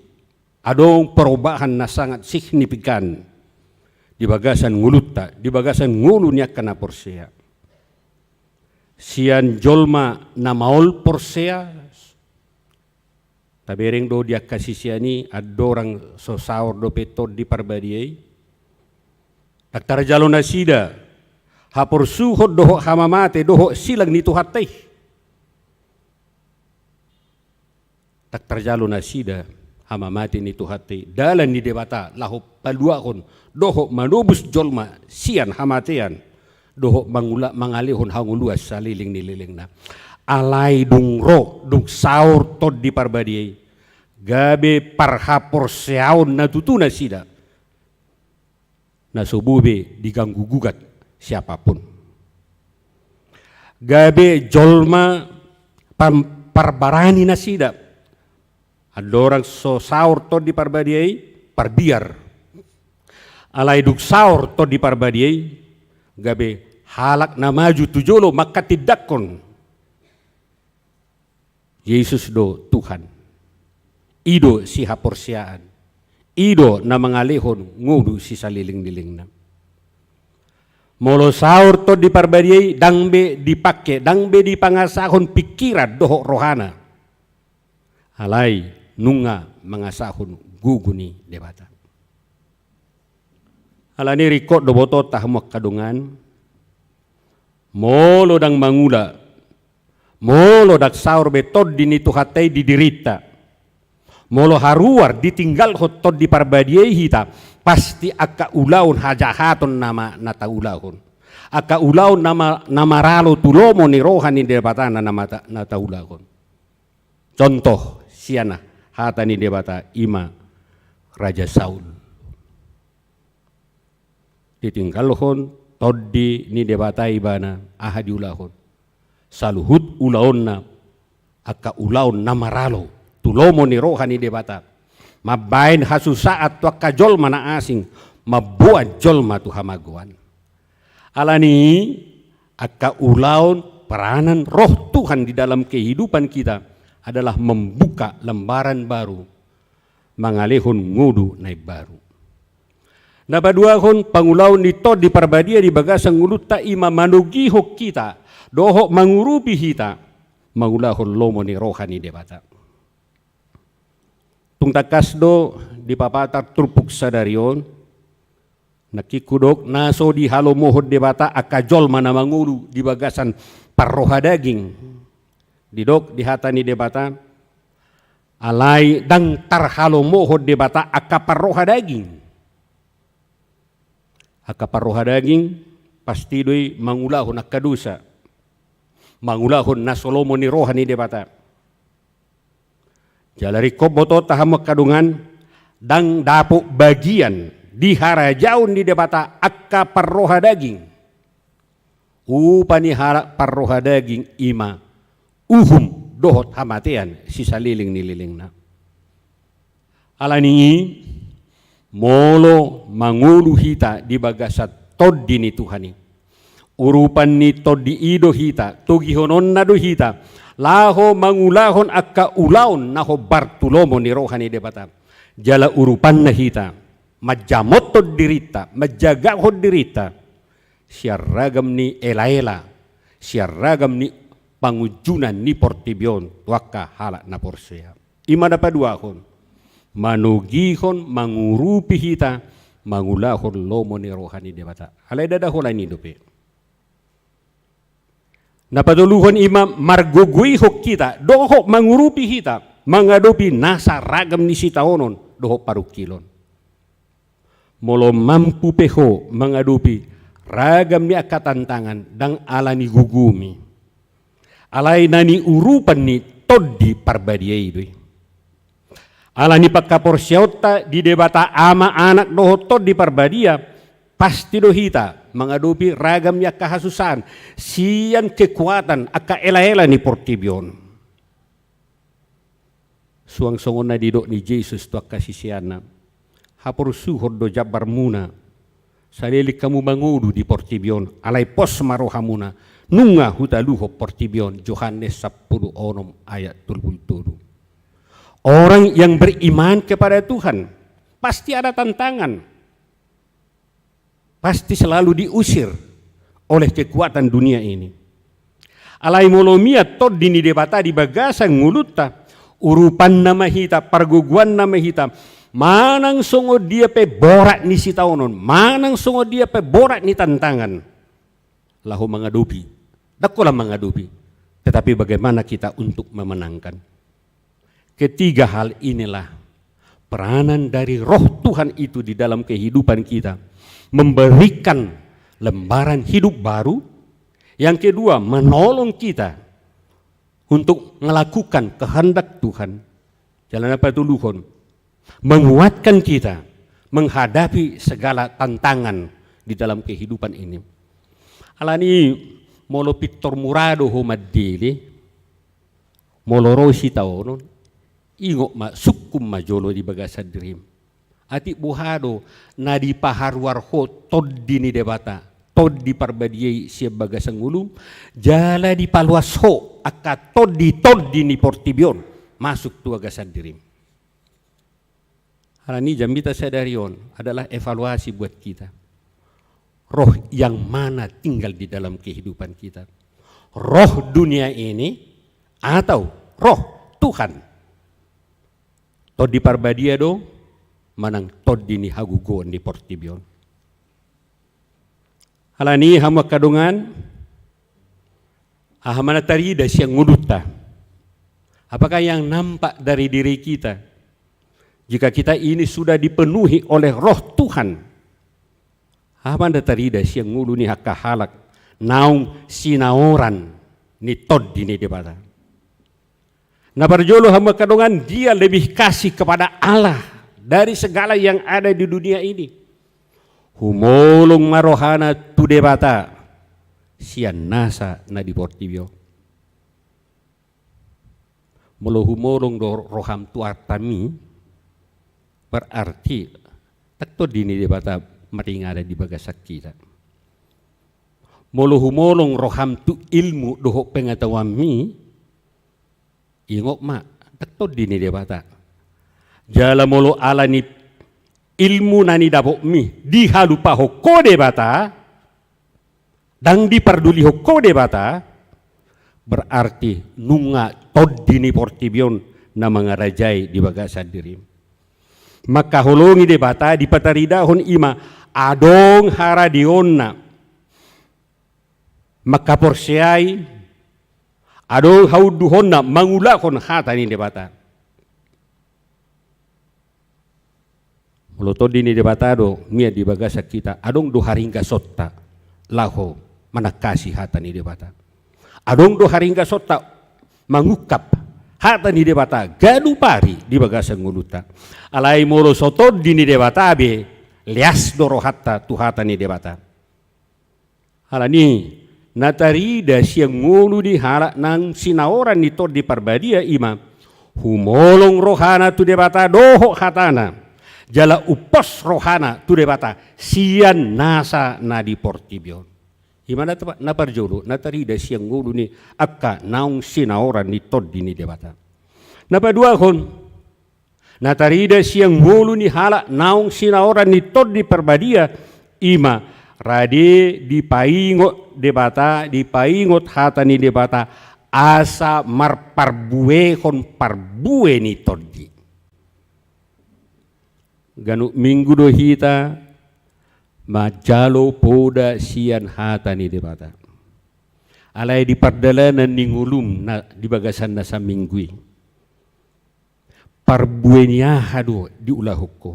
adong perubahan na sangat signifikan di bagasan ngolunta, di bagasan ngolu ni angka na porsea. Sian jolma na maol porsea, tabereng do di angka sisean i, andorang so saor dope Tondi Parbadia i, ndang tarjalo nasida haporsuhon dohot hamamate dohot silang ni Tuhanta i. Ndang tarjalo nasida hamamate ni Tuhanta i, dalan ni Debata laho paluahon dohot manobus jolma sian hamatean dohot mangula-, mangalehon hangoluan saleleng ni lelengna. Alai dung ro, dung saor Tondi Parbadia i, gabe parhaporseaon na tutu nasida, na so boi be diganggu gugat siapapun. Gabe jolma pam-, parbarani nasida. Andorang so saor Tondi Parbadia i, parbiar. Alai dung saor Tondi Parbadia i, gabe halak na maju tu jolo manghatindanghon Jesus do Tuhan. I do sihaporseaan. I do na mangalehon ngolu sisaleleng-lelengna. Molo saor Tondi Parbadia i, ndang be dipangke, ndang be dipangasahon pingkiran dohot rohana. Alai nunga mangasahon gogo ni Debata. Alani i ringkot do botoonta hamu angka dongan, molo ndang mangula, molo ndang saor be Tondi ni Tuhanta i di dirinta, molo haruar ditinggalhon Tondi Parbadia i hita, pasti angka ulaon hajahaton nama na taulahon. Angka ulaon nama, na maralo tu lomo ni roha ni Debata na, nama ta-, na taulahon. Contoh sian hata ni Debata i ma Raja Saul. Ditinggalhon Tondi ni Debata ibana, aha diulahon? Saluhut ulaonna angka ulaon na maralo tu lomo ni roha ni Debata, mambahen hasusaan tu angka jolma na asing, mamboan jolma tu hamagoan. Alani i, angka ulaon peranan Roh Tuhan di dalam kehidupan kita adalah membuka lembaran baru, mangalehon ngolu na imbaru. Na paduahon, pangulaon ni Tondi Parbadia di bagasan ngolunta i ma manogihon hita dohot mangurupi hita mangulahon lomo ni roha ni Debata. Tung tangkas do dipapatar turpuk sadari on, nangkin hudok na so dihalomohon Debata angka jolma na mangolu di bagasan parroha daging. Didok di hata ni Debata, alai ndang tarhalomohon Debata angka parroha daging. Angka parroha daging pasti do i mangulahon angka dosa, mangulahon na so lomo ni roha ni Debata. Jala ringkot botoonta hamu angka dongan, ndang dapot bagian di harajaon ni Debata angka parroha daging. Upa ni halak parroha daging i ma uhum dohot hamatean sisaleleng ni lelengna. Alani i, molo mangolu hita di bagasan Tondi ni Tuhan i, urupan ni Tondi i do hita, togihononna do hita laho mangulahon angka ulaon na hombar tu lomo ni roha ni Debata. Jala urupanna hita manjamothon dirinta, manjagahon dirinta sian ragam ni elaela, sian ragam ni pangunjunan ni portibi on tu angka halak na porsea. I ma na paduahon, manogihon, mangurupi hita mangulahon lomo ni roha ni Debata. Alai ndada holan i dope. Na patoluhon i ma margogoihon hita dohot mangurupi hita mangadopi nasa ragam ni sitaonon dohot parungkilon. Molo mampu pe ho mangadopi ragam ni angka tantangan, ndang alani gogom i, alai na niurupan ni Tondi Parbadia i do i. Alani panghaporseaonta di Debata Ama, Anak dohot Tondi Parbadia, pasti do hita mangadopi ragam ni angka hasusaan sian kekuatan angka elaela ni portibi on. Suang songon na didok ni Jesus tu angka siseanna, haporsuhon do jambarmuna, saleleng hamu mangolu di portibi on, alai pos ma rohamuna, nunga hutaluhon portibi on. Johannes sampulu onom ayat tolu pulu tolu. Orang yang beriman kepada Tuhan pasti ada tantangan, pasti selalu diusir oleh kekuatan dunia ini. Alai molo mian Tondi ni Debata di bagasan ngolunta, urupanna ma hita, pargogoanna ma hita, manang songon dia pe borat ni sitaonon, manang songon dia pe borat ni tantangan, laho mangadopi. Ndang holan mangadopi, tetapi bagaimana kita untuk memenangkan. Ketiga hal inilah peranan dari Roh Tuhan itu di dalam kehidupan kita, memberikan lembaran hidup baru. Yang kedua, menolong kita untuk melakukan kehendak Tuhan. Jala na patoluhon, menguatkan kita menghadapi segala tantangan di dalam kehidupan ini. Alani i, molo pintor mura do ho mandele, molo ro sitaonon, ingot ma, sungkun ma jolo di bagasan dirim. Atik boha do na dipaharuar ho Tondi ni Debata, Tondi Parbadia i sian bagasan ngolum, jala dipaloas ho angka tondi-tondi ni portibi on masuk tu bagasan dirim. Alani i, jamita sadari on adalah evaluasi buat kita. Roh yang mana tinggal di dalam kehidupan kita? Roh dunia ini atau Roh Tuhan? Tondi Parbadia do manang tondi ni hagogoon ni portibi on? Alani i, hamu angka dongan, aha ma na tarida sian ngolunta? Apakah yang nampak dari diri kita, jika kita ini sudah dipenuhi oleh Roh Tuhan, aha ma na tarida sian ngolu ni angka halak naung sinaoran ni Tondi ni Debata? Na parjolo, hamu angka dongan, dia lebih kasih kepada Allah dari segala yang ada di dunia ini. Humolong ma rohana tu Debata sian nasa na di portibi on. Molo humolong do roham tu artami, berarti ndang tondi ni Debata maringanan di bagasan hita. Molo humolong roham tu ilmu dohot pengetahuanmi, ingot ma, ndang tondi ni Debata. Jala molo ala ni ilmu na nidapotmi dihalupahon ho Debata, ndang dipardulihon ho Debata, berarti nunga tondi ni portibi on na mangarajai di bagasan dirim. Mangkaholongi Debata dipataridahon i ma adong haradeonna, mangkaporseai, adong haunduhonna mangulahon hata ni Debata. Molo tondi ni Debata do mian di bagasan hita, adong do haringgasonta laho manangkasi hata ni Debata. Adong do haringgasonta mangungkap hata ni Debata ganup ari di bagasan ngolunta. Alai molo so tondi ni Debata be, leas do rohanta tu hata ni Debata. Alani, na tarida sian ngolu ni halak naung sinaoran ni Tondi Parbadia i ma, humolong rohana tu Debata dohot hatana, jala umpos rohana tu Debata sian nasa na di portibi on. I ma na ta-, na parjolo, na tarida sian ngolu ni angka naung sinaoran ni Tondi ni Debata. Na paduahon, na tarida sian ngolu ni halak naung sinaoran ni Tondi Parbadia, i ma rade dipaingot Debata, dipaingot hata ni Debata, asa marparbuehon parbue ni tondi. Ganup minggu do hita manjalo poda sian hata ni Debata. Alai di pardalanan ni ngolum na di bagasan na saminggu i, parbue ni aha do diulahon ho?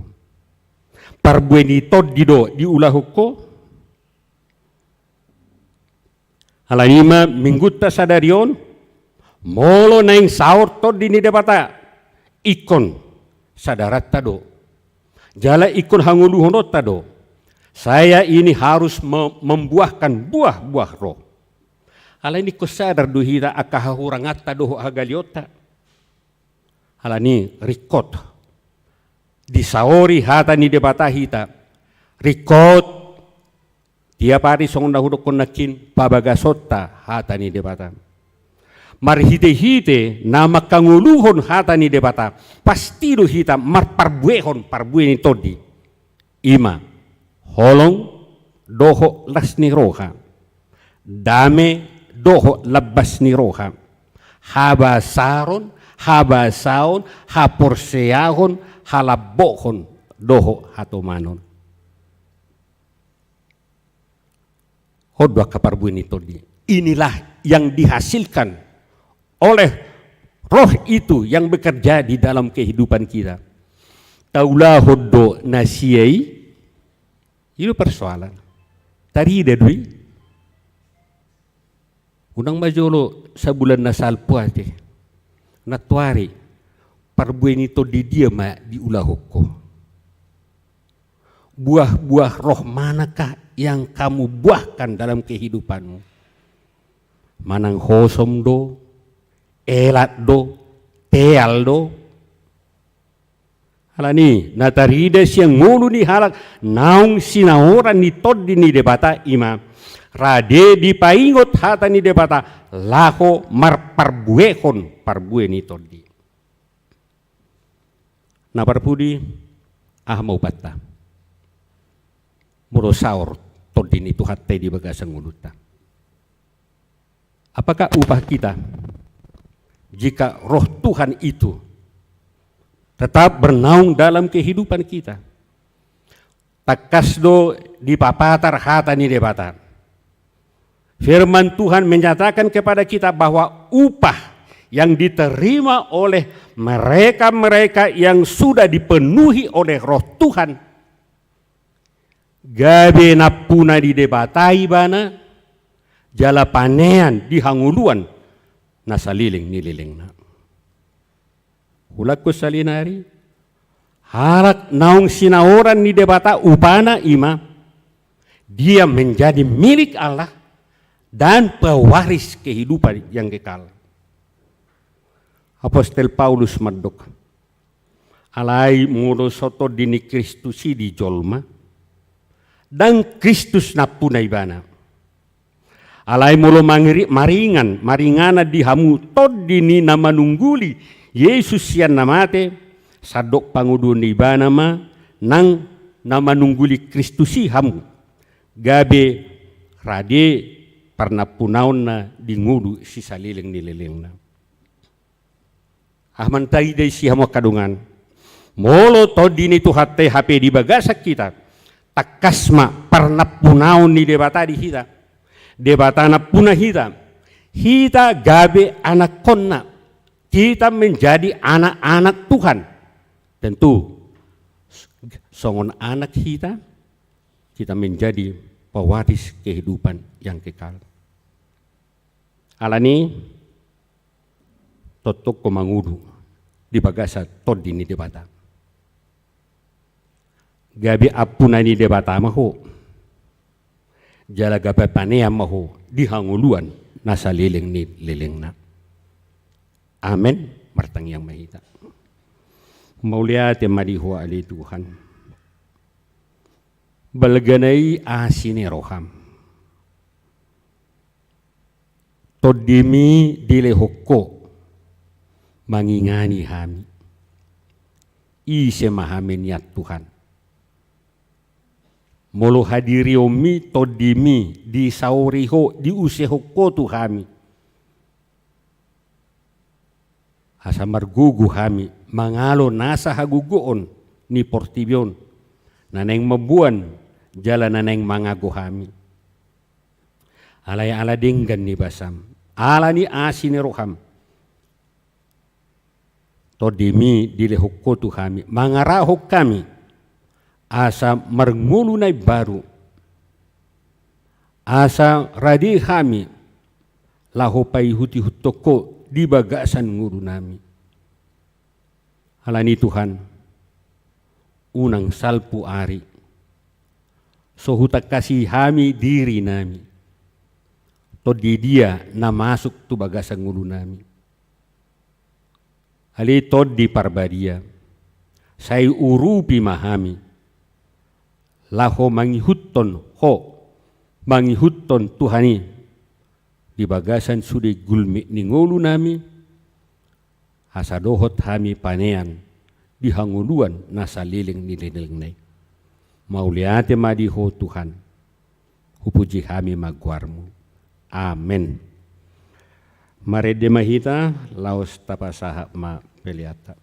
Parbue ni tondi do diulahon ho? Alani i ma minggunta sadari on, molo naeng saor Tondi ni Debata, ingkon sadaranta do. Jala ingkon hangoluhononta do. Saya ini harus me-, membuahkan buah-buah roh. Alai ingkon sadar do hita angka hahuranganta dohot hagaleonta. Alani ringkot disaori hata ni Debata hita. Ringkot tiap ari songon na hudokkon nangkin pabagasonta hata ni Debata. Marhitehite na mangkangoluhon hata ni Debata, pasti do hita marparbuehon parbue ni tondi. I ma holong dohot las ni roha, dame dohot lambas ni roha, habasaron, habasaon, haporseaon, halambohon dohot hatomanon. On do angka parbue ni tondi. Inilah yang dihasilkan oleh Roh itu yang bekerja di dalam kehidupan kita. Taulahon do na sia i? I do persoalan. Tarida do i? Unang ma jolo sabulan na salpu ate. Nantoari, parbue ni tondi dia ma diulahon ho? Buah-buah roh manakah yang kamu buahkan dalam kehidupanmu? Manang hosom do, elat do, teal do? Alani, na tarida sian ngolu ni halak naung sinaoran ni Tondi ni Debata i ma, rade dipaingot hata ni Debata laho marparbuehon parbue ni tondi. Na parpudi, aha ma upanta molo saor Tondi ni Tuhanta i di bagasan ngolunta? Apakah upah kita jika Roh Tuhan itu tetap bernaung dalam kehidupan kita? Tangkas do dipapatar hata ni Debata. Firman Tuhan menyatakan kepada kita bahwa upah yang diterima oleh mereka-mereka yang sudah dipenuhi oleh Roh Tuhan, gabe nampuna ni Debata ibana, jala panean di hangoluan na saleleng ni lelengna. Hulangkon sahali nari, halak naung sinaoran ni Debata upana i ma, dia menjadi milik Allah dan pewaris kehidupan yang kekal. Apostel Paulus mandok, alai molo so Tondi ni Kristus i di jolma, ndang Kristus nampuna ibana. Alai molo mangiri-, maringan, maringanan di hamu Tondi ni na manungguli Jesus sian na mate, sandok pangoluon ni ibana ma nang na manungguli Kristus i hamu, gabe rade parnampunaonna di ngolu sisaleleng ni lelengna. Aha ma na taida i sian hamu angka dongan? Molo Tondi ni Tuhanta i hape di bagasan hita, tangkas ma parnampunaon ni Debata di hita. Debata nampuna hita. Hita gabe anakkonna. Kita menjadi anak-anak Tuhan. Tentu, songon anak hita, kita menjadi pewaris kehidupan yang kekal. Alani, tongtong ho mangolu di bagasan Tondi ni Debata. Gabe ampuna ni Debata ma ho. Jala gabe panean ma ho di hangoluan na saleleng ni lelengna. Amen. Martangiang ma hita. Mauliate ma di Ho ale Tuhan. Balga na i asi ni roham. Tondimi dilehon ho mangingani hami. Ise ma hami nian Tuhan? Molo hadirionmi, Tondimi disaori ho, diusehon ho tu hami. Asa margogo hami mangalo nasa hagogoon ni portibi on, na naeng mamboan jala na naeng mangago hami. Alai ala denggan ni basam, ala ni asi ni roham, Tondimi dilehon ho tu hami, mangarahon hami, asa marngolu na imbaru, asa rade hami, laho paihuthon ho di bagasan ngolunami. Alani Tuhan, unang salpu ari, so hutangkasi hami dirinami, tondi dia na masuk tu bagasan ngolunami. Ale Tondi Parbadia, sai urupi ma hami, laho mangihuthon ho, mangihuthon Tuhan i, di bagasan sude gulmit ni ngolunami, asa dohot hami panean di hangoluan na saleleng ni lelengna i. Mauliate ma di Ho Tuhan. Hupuji hami ma goarmu. Amen. Marende ma hita, laos tapasahat ma peleanta.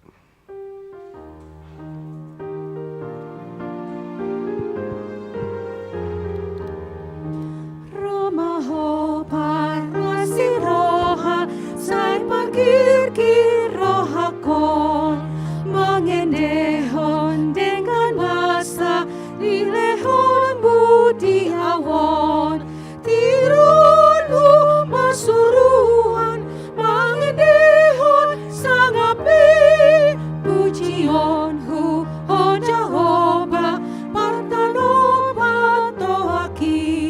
Ro ma Ho parasi roha, sai pargirgir rohakon, mangendehon denggan basa, dilehonmu di au on. Tiruonmu ma suruan, mangendehon sangap ni pujionhu, Ho Jahowa, partanopa tohaki.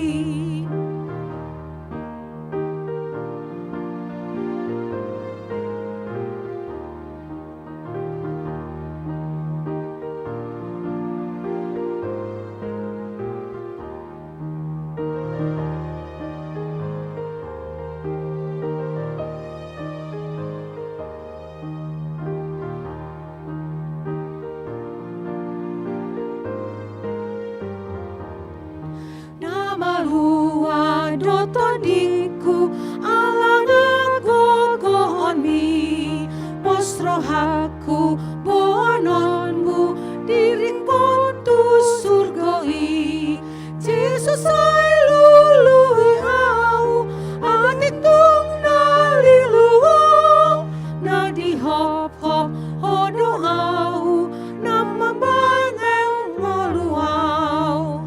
Na malua do tondingku ala na gogoonmi, pos rohangku boanonmu, diringkon tu surgo i. Jesus, sai lului au, atik tung na lilu au, na dihophop Ho do au, na mambangun ngolu au.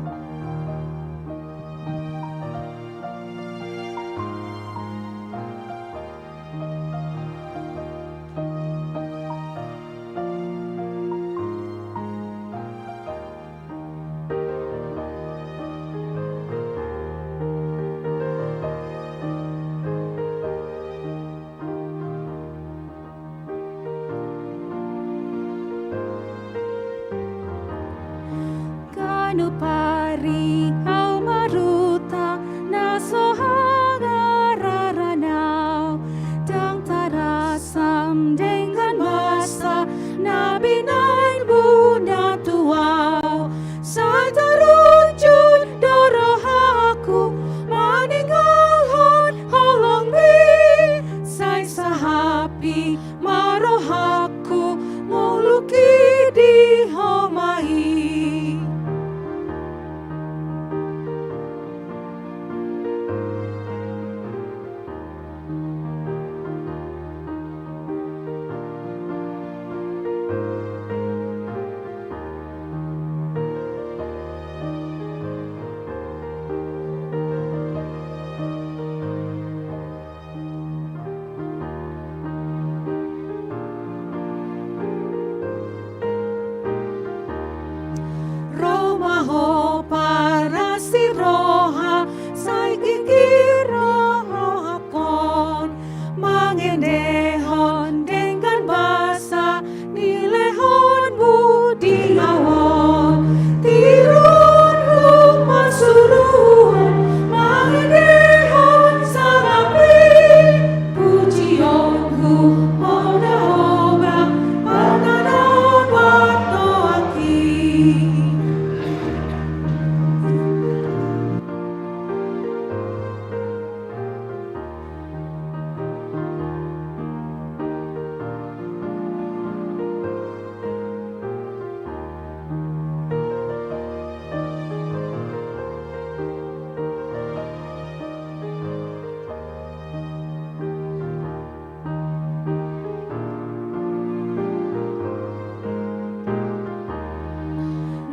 Nupari au marhutang na so hagararana au, ndang tarasam denggan basa na binahenmu na tu au. Sai tarunjun do rohangku maninggolhon holongmi, sai sahapi ma rohangku mangolu di homa i. Ro ma ho parasi roha, sai ginggir rohangkon mangendehon denggan basa nilehonmu di au on. Tiruonhu masuruon mangendehon sangap i, pujionhu mauliate, panganon buat toaki.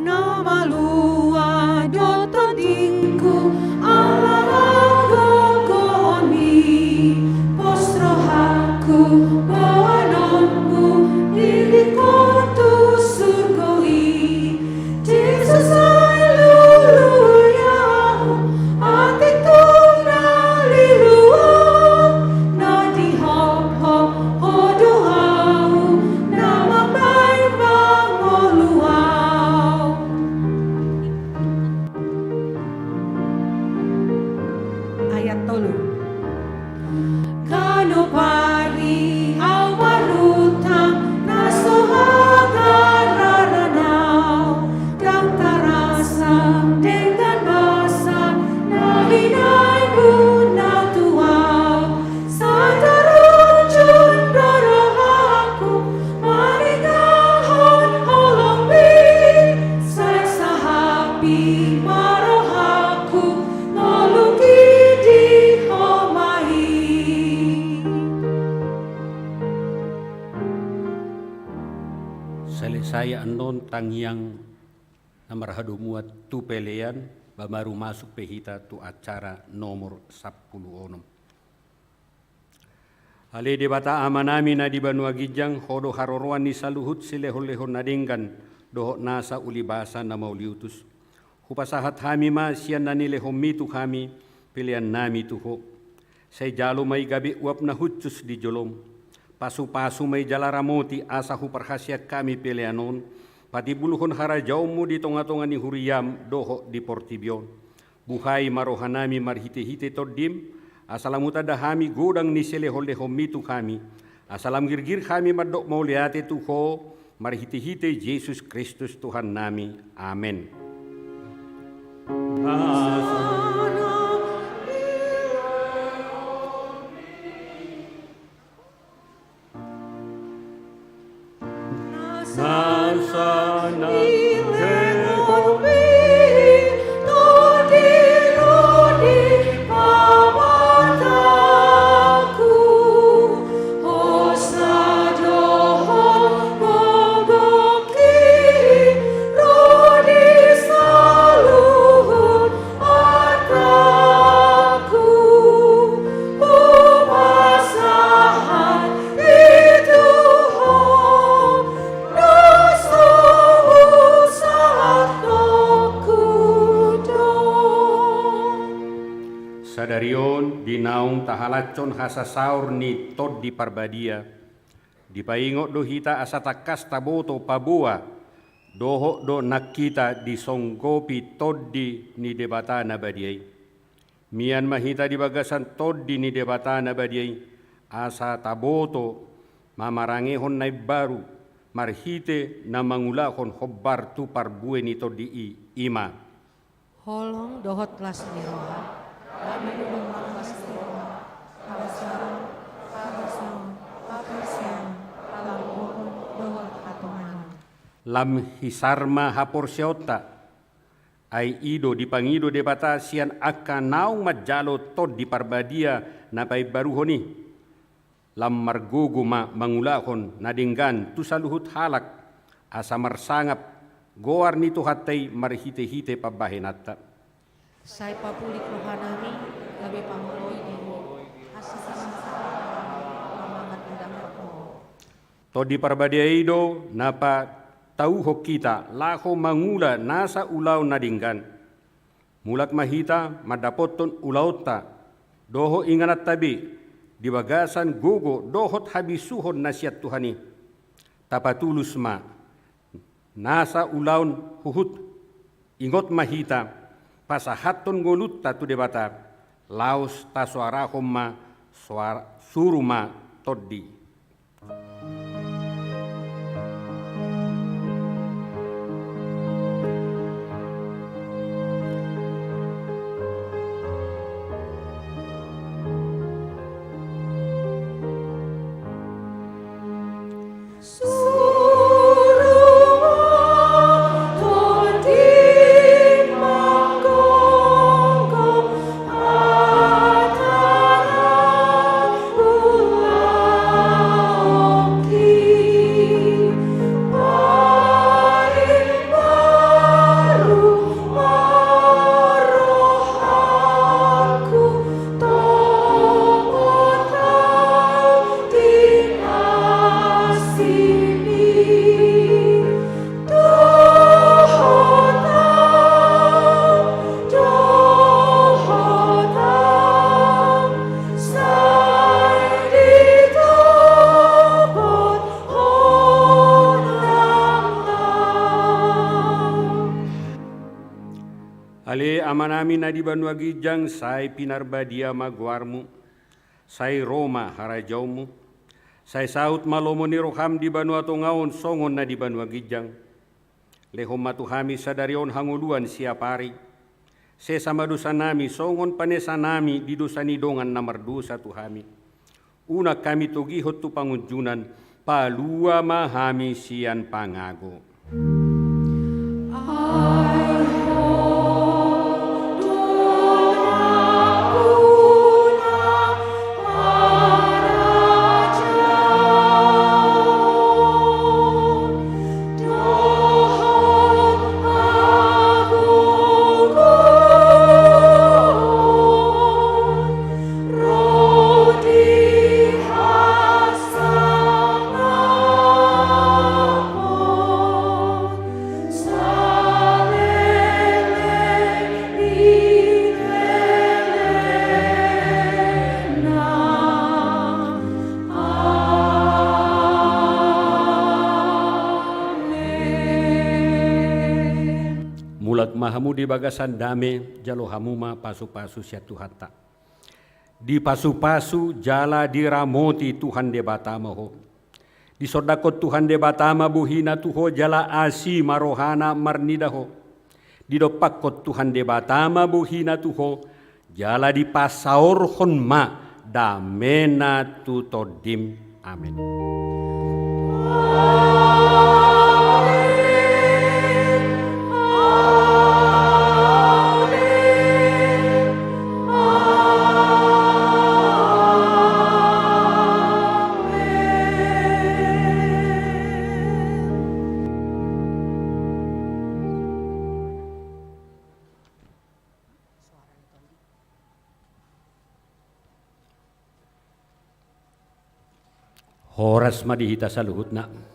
Na malua do tondingku ala gogoonmi, pos rohangku boanonmu, lilingkon tu surgo i. Jesus, sai lului au, atik tung na lilu au, na dihophop ho do au, na mambahen mangolu au. Ayat tolu. Ganup ari au marhutang na so hagararana au, ndang tarasam denggan basa na binahenmu na tu au. Sai tarunjun do rohangku maninggolhon holongmi, sai sahapi ma rohangku mangolu di homa i. Selesai annon tangiang na marhadomuan tu pelean, baru masuk pe hita tu acara nomor sampulu onom. Ale Debata Amanami na di banua ginjang, Ho do haroroan ni saluhut silehonlehon na denggan dohot nasa ulibasa na mauliutus. Hupasahat hami ma sian na nilehonmi tu hami peleannami tu Ho. Sai jalo ma i gabe uap na hushus di jolom. Pasupasu ma i jala ramoti asa huparhaseang hami pelean on patimbulhon harajaonmu di tongatonga ni huriam dohot di portibi on. Buhai ma rohanami marhitehite Tondim, asa lam hutanda hami godang ni silehonlehonmi tu hami, asa lam girgir hami mandok mauliate tu Ho, marhitehite Jesus Kristus Tuhannami. Amen. Sadari on di naung tahalashon hasasaor ni Tondi Parbadia, dipaingot do hita asa tangkas taboto paboa Dohot do nang hita disonggopi Tondi ni Debata na badia i. Mian ma hita di bagasan Tondi ni Debata na badia i, asa taboto mamarangehon na imbaru, marhite na mangulahon hombar tu parbue ni Tondi i, i ma holong dohot las ni roha, dame dohot las ni roha, habasaon, habasaon, haporseaon, halambohon dohot hatonganon. Lam hisar ma haporseaonta, ai i do dipangido Debata sian angka naung manjalo Tondi Parbadia na paimbaruhon i. Lam margogo ma mangulahon na denggan tu saluhut halak, asa marsangap goar ni Tuhanta i marhitehite pambahenanta. Sai papulik rohanami, gabe pangoloi di Ho, asa sisasala nami, pamangan di dapot Ho. Tondi Parbadia i do na patauhon hita laho mangula nasa ulaon na denggan. Mulak ma hita mandapothon ulaonta dohot ingananta be di bagasan gogo dohot habisuhon na sian Tuhan i. Tapatulus ma nasa ulaon huhut, ingot ma hita, pasahathon ngolunta tu Debata, laos tasoarahon ma soar-, suru ma Tondi. Ale Amanami na di banua ginjang, sai pinarbadia ma goarmu. Sai ro ma harajaonmu. Sai saut ma lomo ni roham di banua tonga on songon na di banua ginjang. Lehon ma tu hami sadari on hangoluan siapari. Sesa ma dosanami songon panesanami di dosa ni dongan na mardosa tu hami. Unang hami togihon tu pangunjunan, palua ma hami sian pangago. Mulak ma hamu di bagasan dame, jalo hamu ma pasupasu sian Tuhanta. Dipasupasu jala diramoti Tuhan Debata ma ho. Disondangkon Tuhan Debata ma bohina tu ho jala asi ma rohana marnida ho. Didompakkon Tuhan Debata ma bohina tu ho jala dipasaorhon ma damena tu tondim. Amen. Horas ma di hita saluhutna.